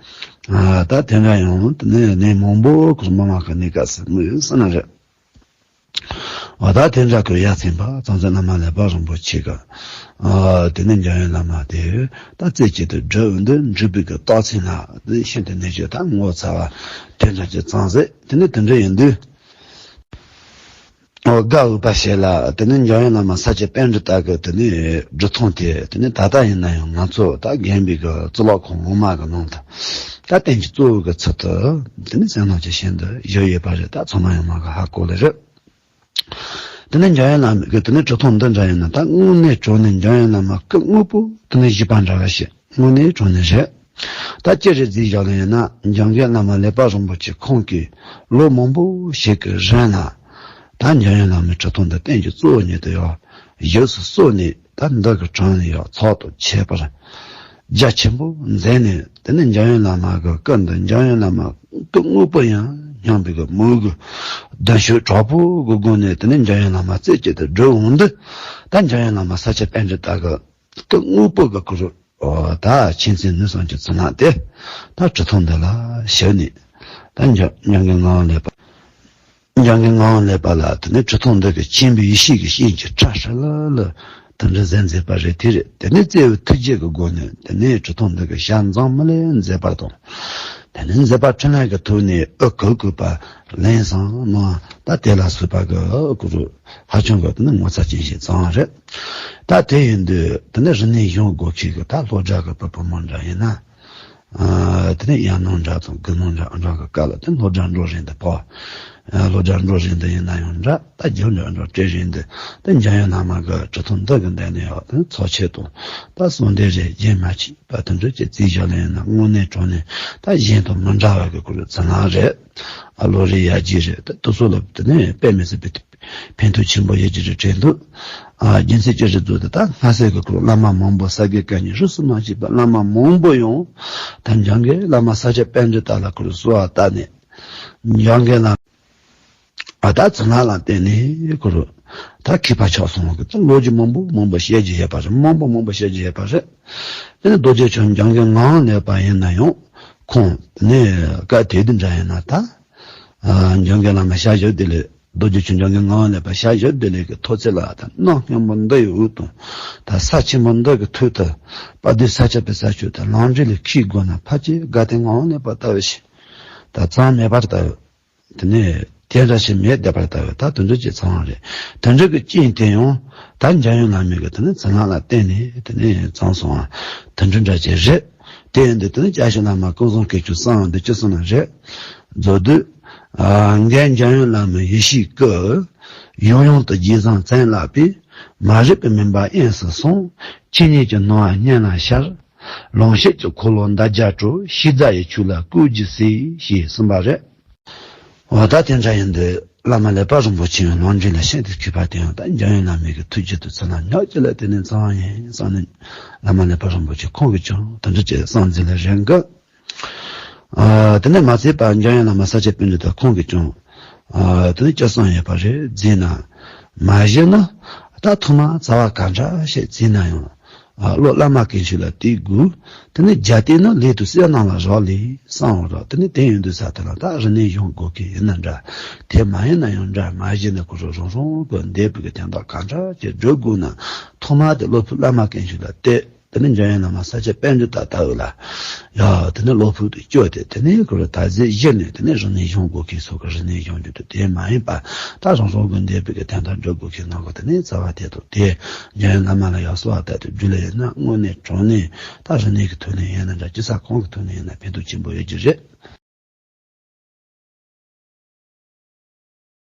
ད་དེ་འདྲ་ཡང་དེ་ནས་གནས་མང་པོ་ཁུར་མ་མ་གི་གནས་སྐབས་སུ་མི་ཡོད་ཟེར་ན་རེད། འོ་ད་དེ་འདྲ་གི་ཡ་མཚན་པ་ཙང་ཙེ་བླ་མ་ཀླད་པ་རིན་པོ་ཆེ་གི། ཨ་དེ་ནས་འཇམ་དབྱངས་བླ་མ་དེ་ད་རྩེ་གཅིག་ཏུ་སྒྲུབ་འོས་འདུག་འགྲུབ་པའི་གི་རྟགས་མཚན་ལ་དེ་ཤིན་ཏུ་ནས་བརྗོད་ད་ངོ་ཚ་བ་དེ་འདྲ་ཅིག་ཙང་ཟེར། དེ་ནས་དེ་འདྲ་ཡིན་དུས། འོ་དགའ་འོས་པ་ཞིག་ལ་དེ་ནས་འཇམ་དབྱངས་བླ་མ་ས་སྐྱ་པཎྜི་ཏ་གི་དེ་ནས་སྒྲུབ་ཐུང་དེ་དེ་ནས་ད་ལྟ་ཡིན་ན་ཡང་ང་ཚོ་ད་རྒན་པའི་གི་གཙུག་ལག་ཁང་འོག་མ་གི་ནང་དུ་ད་བསྟན་བཅོས་གཙོ་བོ་གི་ཚུལ་དུ་དེ་ནས་གསན་སྣང་ཅིག་ཤིན་ཏུ་ཞུ་ཡོད་པ་རེད། ད་ཚང་མ་ཡང་མ་གི་ཧ་གོ་ལེ་རེད། དེ་ནས་འཇམ་དབྱངས་བླ་མའི་གི་དེ་ནས་སྒྲུབ་ཐུང་འདི་འདྲ་ཡིན་ན་ད་དངོས་གནས་དྲང་གནས་འཇམ་དབྱངས་བླ་མ་སྐུ་དངོས་པོ་དེ་ནས་བཞུགས་པ་འདྲ་བ་ཞིག་དངོས་གནས་དྲང་གནས་རེད། ད་ཅི་རེད་ཟེར་བཞག་ལ་ཡིན་ན་འཇམ་མགོན་བླ་མ་ཀླད་པ་རིན་པོ་ཆེ་ཁོང་གིས་ལོ་མང་པོ་ཞིག་གི་རིང་ལ་ད་འཇམ་དབྱངས་བླ་མའི་ཁྲི་སྟོང་འདི་བསྟན་བཅོས་གཙོ་བོ་ཉིད་དུ་ཡང་བཞུགས་སུ་གསོལ་ནས། ད་འདི་གི་གྲངས་ལས་ཡང་ཚོགས་དང་ཁྱད་པར་རྒྱ་ཆེན་པོ་མཛད་ནས། དེ་ནས་འཇམ་དབྱངས་བླ་མ་གི་སྐུ་འདི་འཇམ་དབྱངས་བླ་མ་སྐུ་དངོས་པོ་ཡང་སྙམ་པའི་གི་མོས་གུས་གདུང་ཤུགས་དྲག་པོ་གི་སྒོ་ནས་དེ་ནས་འཇམ་དབྱངས་བླ་མ་རྩེ་གཅིག་ཏུ་སྒྲུབ་འོང་དུས། ད་འཇམ་དབྱངས་བླ་མ་ས་སྐྱ་པཎྜི་ཏ་གི་སྐུ་དངོས་པོ་གི་སྐུ་རུ་ད་མཁྱེན་བརྩེ་ནུས་གསུམ་གྱི་ཚུལ་ལ་དེ་ད་ཁྲི་སྟོང་འདི་ལ་བཞུགས་ནས། ད་འཇམ་མགོན་ངག་དབང་ཀླད་པ། འཇམ་མགོན་ངག་དབང་ཀླད་པ་ལ་དེ་ནས་ཁྲི་སྟོང་འདི་གི་མཁྱེན་པའི་ཡེ་ཤེས་ཀྱི་སྤྲིན་ཁྲ་ཧྲ་ལ་ལ་དེ་འདྲ་ཟེར་མཛད་པ་རེད། དེ་རེད། དེ་ནས་བརྩེ་བའི་ཐུགས་རྗེ་གི་སྒོ་ནས་དེ་ནས་ཁྲི་སྟོང་འདི་གི་ཞལ་མཛངས་མི་ལས་མཛད་པ་དང་། དེ་ནས་མཛད་པ་འཕྲིན་ལས་ཀྱི་ཐོག་ནས་ཨུ་ཀུ་ཀུ་པ་ལན་གསུམ་གནང་། ད་དེ་ལ་སོགས་པ་གི་ཨུ་ཀུ་རུ་ཧ་ཅང་གི་དེ་ནས་ངོ་མཚར་ཅན་ཞིག་ཙང་རེད། ད་དེ་ཡིན་དུས་དེ་ནས་རིག་གནས་སྦྱོང་དགོས་མཁན་གྱི་ད་སློབ་གྲྭ་གི་བུ་བུ་མོ་འདྲ་ཡིན་ན། ཨ་དེ་ནས་ཡང་ནང་འདྲ་དང་དགུ་ནང་འདྲ་ཨ་འདྲ་གི་སྐབས་ལ་དེ་སློབ་གྲྭ་འགྲོ་རན་དུ་ཕོ། ཨ་སློབ་གྲྭ་འགྲོ་རན་དུ་ཡིན་ན་ཡང་འདྲ། ད་རྒྱབ་འདྲ་འགྲོ་སྤྲད་རན་དུ་དེ་འཇམ་དབྱངས་བླ་མ་གི་བྲིས་ཐུང་འདི་གི་འདི་ནས་ཡང་དེ་ཚོགས་ཆེན་དང་ད་གསུང་བདེ་རེད་རྒྱན་མ་ཆད་པ་དེ་འདྲ་ཅིག་རྩིས་བཞག་ལ་ཡིན་ན་དངོས་གནས་དྲང་གནས་ད་གཞན་དང་མི་འདྲ་བ་གི་ཁོ་རང་ཚུར་སྣང་རེད། ཨ་བློ་རིག་ཡར་རྒྱས་རེད། ད་དེ་ཚོ་ལ་དེ་ནས་དཔེ་མི་སྲིད་པའི་ཕན་ཐོགས་ཆེན་པོ་ཡོད་ཀྱི་རེད་དྲན་འདུག་ཨ་རྒྱུ་མཚན་ཅི་རེད་ཟེར་དུས་ད་སྔ་སེ་གི་ཁོ་རང་བླ་མ་མང་པོ་ས་དགེ་བཀའ་རྙིང་རིས་སུ་མ་ཆད་པ་བླ་མ་མང་པོ་ཡང་ད་འཇམ་མགོན་བླ་མ་ས་སྐྱ་པཎྜི་ཏ་ལ་ཁོ་རང་གསོལ་བ་བཏབ་ནས་འཇམ་མགོན་བླ་ཨ་ད་ཚུར་སྣང་ལ་བརྟེན་ནས་ཁོ་རང་ད་མཁས་པ་ཆགས་སོང་གི་ད་ལོ་རྒྱུས་མང་པོ་མང་པོ་བཤད་རྒྱུ་ཡོད་པ་རེད། མང་པོ་མང་པོ་བཤད་རྒྱུ་ཡོད་པ་རེད། དེ་ནས་རྡོ་རྗེ་འཆང་འཇམ་མགོན་ངག་དབང་ནས་པ་ཡིན་ན་ཡང་ཁོང་དེ་ནས་བཀའ་དེ་དུ་འདྲ་ཡིན་ན་ད། ཨ་འཇམ་མགོན་བླ་མ་ཞལ་བཞུགས་བདེ་ལེགས་རྡོ་རྗེ་འཆང་འཇམ་མགོན་ངག་དབང་ནས་པ་ཞལ་བཞུགས་བདེ་ལེགས་ཀྱི་ཐུགས་རྗེ་ལ་ད་གནམ་སྔོན་པོ་འདི་ཡི་དབུས་དང་ད་ས་ཆེན་པོ་འདི་གི་ཐོག་ཏུ་དཔལ་ལྡན་ས་སྐྱ་པའི་ས་ཆོས་དང་ལམ་འབྲས་ལ་མཁས་དགོས་ན་ཕལ་ཆེར་དགའ་ལྡན་ངག་དབང་ནས་པ་ལྟ་བུ་ཞིག་ད་གཙང་མེད་པར་ལྟ་བུ། དེ་ནས་དེ་འདྲ་ཞིག་མེད་བསྡད་པར་ལྟ་བུ་ད་དེ་འདྲ་ཅིག་ཚང་བ་རེད། དེ་འདྲ་གི་རྐྱེན་དེ་ཡང་ད་འཇམ་དབྱངས་བླ་མའི་གི་དེ་ནས་ཚུར་སྣང་ལ་བརྟེན་ནས་དེ་ནས་ཚང་སོང་བ་དེ་འདྲ་འདྲ་ཅིག་རེད། དེ་ཡིན་དུས་དེ་ནས་སྐྱབས་གནས་བླ་མ་ཀུན་བཟང་དཀོན་མཆོག་གསུངས་འདི་ཅི་གསུངས་ན་རེད། མཛོད་བསྡུས། ཨ་མགོན་འཇམ་དབྱངས་བླ་མའི་ཡེ་ཤེས་སྐུ། ཡང་ཡང་དུ་རྗེས་བཟུང་བཙན་ལགས་པས། མ་རིག་པའི་མུན་པ་དབེན་སུ་སོང་། ཆོས་ཉིད་ཀྱི་སྣང་བ་སྙན་ལ་ཤར། ལོངས་སྤྱོད་ཀྱི་འཁོར་ལོ་འདབ་བརྒྱ་སྤྲོ། ཤེས་རབ་ཀྱི་ཆོས་ལ་བཀོད་རྒྱུ་གཟིགས་ཞེས་གསུངས་པ་རེད། འོ་ད་དེ་འདྲ་ཡིན་དུས་བླ་མ་ཀླད་པ་རིན་པོ་ཆེའི་ལམ་འབྲས་ལ་ཤིན་ཏུ་མཁས་པ་དེ་ཡང་ད་འཇམ་དབྱངས་བླ་མའི་གི་ཐུགས་རྒྱུད་དུ་ཚུར་སྣང་ཉག་གཅིག་ལ་དེ་ནས་ཚང་བ་ཡིན་བསམ་ནས་བླ་མ་ཀླད་པ་རིན་པོ་ཆེ་ཁོང་གིས་ཀྱང་དེ་འདྲ་ཅིག་གསུངས་མཛད་ལ་རན་གི། ཨ་དེ་ནས་མ་ཚད་པ་འཇམ་དབྱངས་བླ་མ་ས་སྐྱ་པཎྜི་ཏ་ཁོང་གིས་ཀྱང་ཨ་དེ་ནས་སྐྱབས་སོང་ཡོད་པ་རེད་ཟེར་ན། མ་གཞི་ནི་ད་ཐོག་མར་རྩ་བ་ག་འདྲ་ཞིག་བྱས་ན་ཡང་ཨ་བློ་བླ་མ་ཀུན་སྤྱོད་ལ་གཏད་དགོས། དེ་ནས་རྒྱབ་རྟེན་ནི་ལས་དང་སེམས་ནང་ལ་རག་ལས་བསམ་འོང་རོགས། དེ་ནས་དེ་ཡིན་དུས་ས་དེ་ལ་ད་རིག་གནས་སྦྱོང་དགོས་མཁན་ཡིན་ན་འདྲ། དེ་མ་ཡིན་ན་ཡང་འདྲ། མ་གཞི་ནས་ཁོ་རང་རང་རང་གི་འདས་པའི་གི་དོན་དག་ག་འདྲ་ཅིག་སྒྲུབ་དགོས་ན་ཐོག་མར་དེ་བློ་ཕུགས་བླ་མ་ཀུན་སྤྱོད་ལ་གཏད། དེ་ནས་འཇམ་དབྱངས་བླ་མ་ས་སྐྱ་པཎྜི་ཏ་ལྟ་བུ་ལ། ཡ་དེ་ནས་བློ་ཕུགས་དེ་བཅོལ་ཏེ་དེ་ནས་ཁོ་རང་ད་གཟོད་གཞི་ནས་དེ་ནས་རིག་གནས་སྦྱོང་དགོས་མཁན་སོགས་ཀྱི་རིག་གནས་སྦྱོང་རྒྱུ་དེ་དེ་མ་ཡིན་པ་ད་རང་རང་གི་འདས་པའི་གི་དོན་དག་སྒྲུབ་དགོས་མཁན་ནང་གི་དེ་ནས་རྩ་བ་དེ་དང་དེ་འཇམ་དབྱངས་བླ་མ་ལ་ཡར་གསོལ་བ་བཏབ་སྟེ་བསྒྲུབས་ལ་ཡིན་ན་དངོས་གནས་དྲང་གནས་ད་རིག་གནས་ཀྱི་ཐོག་ནས་ཡིན་ན་འདྲ། ཅི་ས་གང་གི་ཐོག་ནས་ཡིན་ན་ཕན་ཐོགས་ཆེན་པོ་ཡོད་ཀྱི་རེད།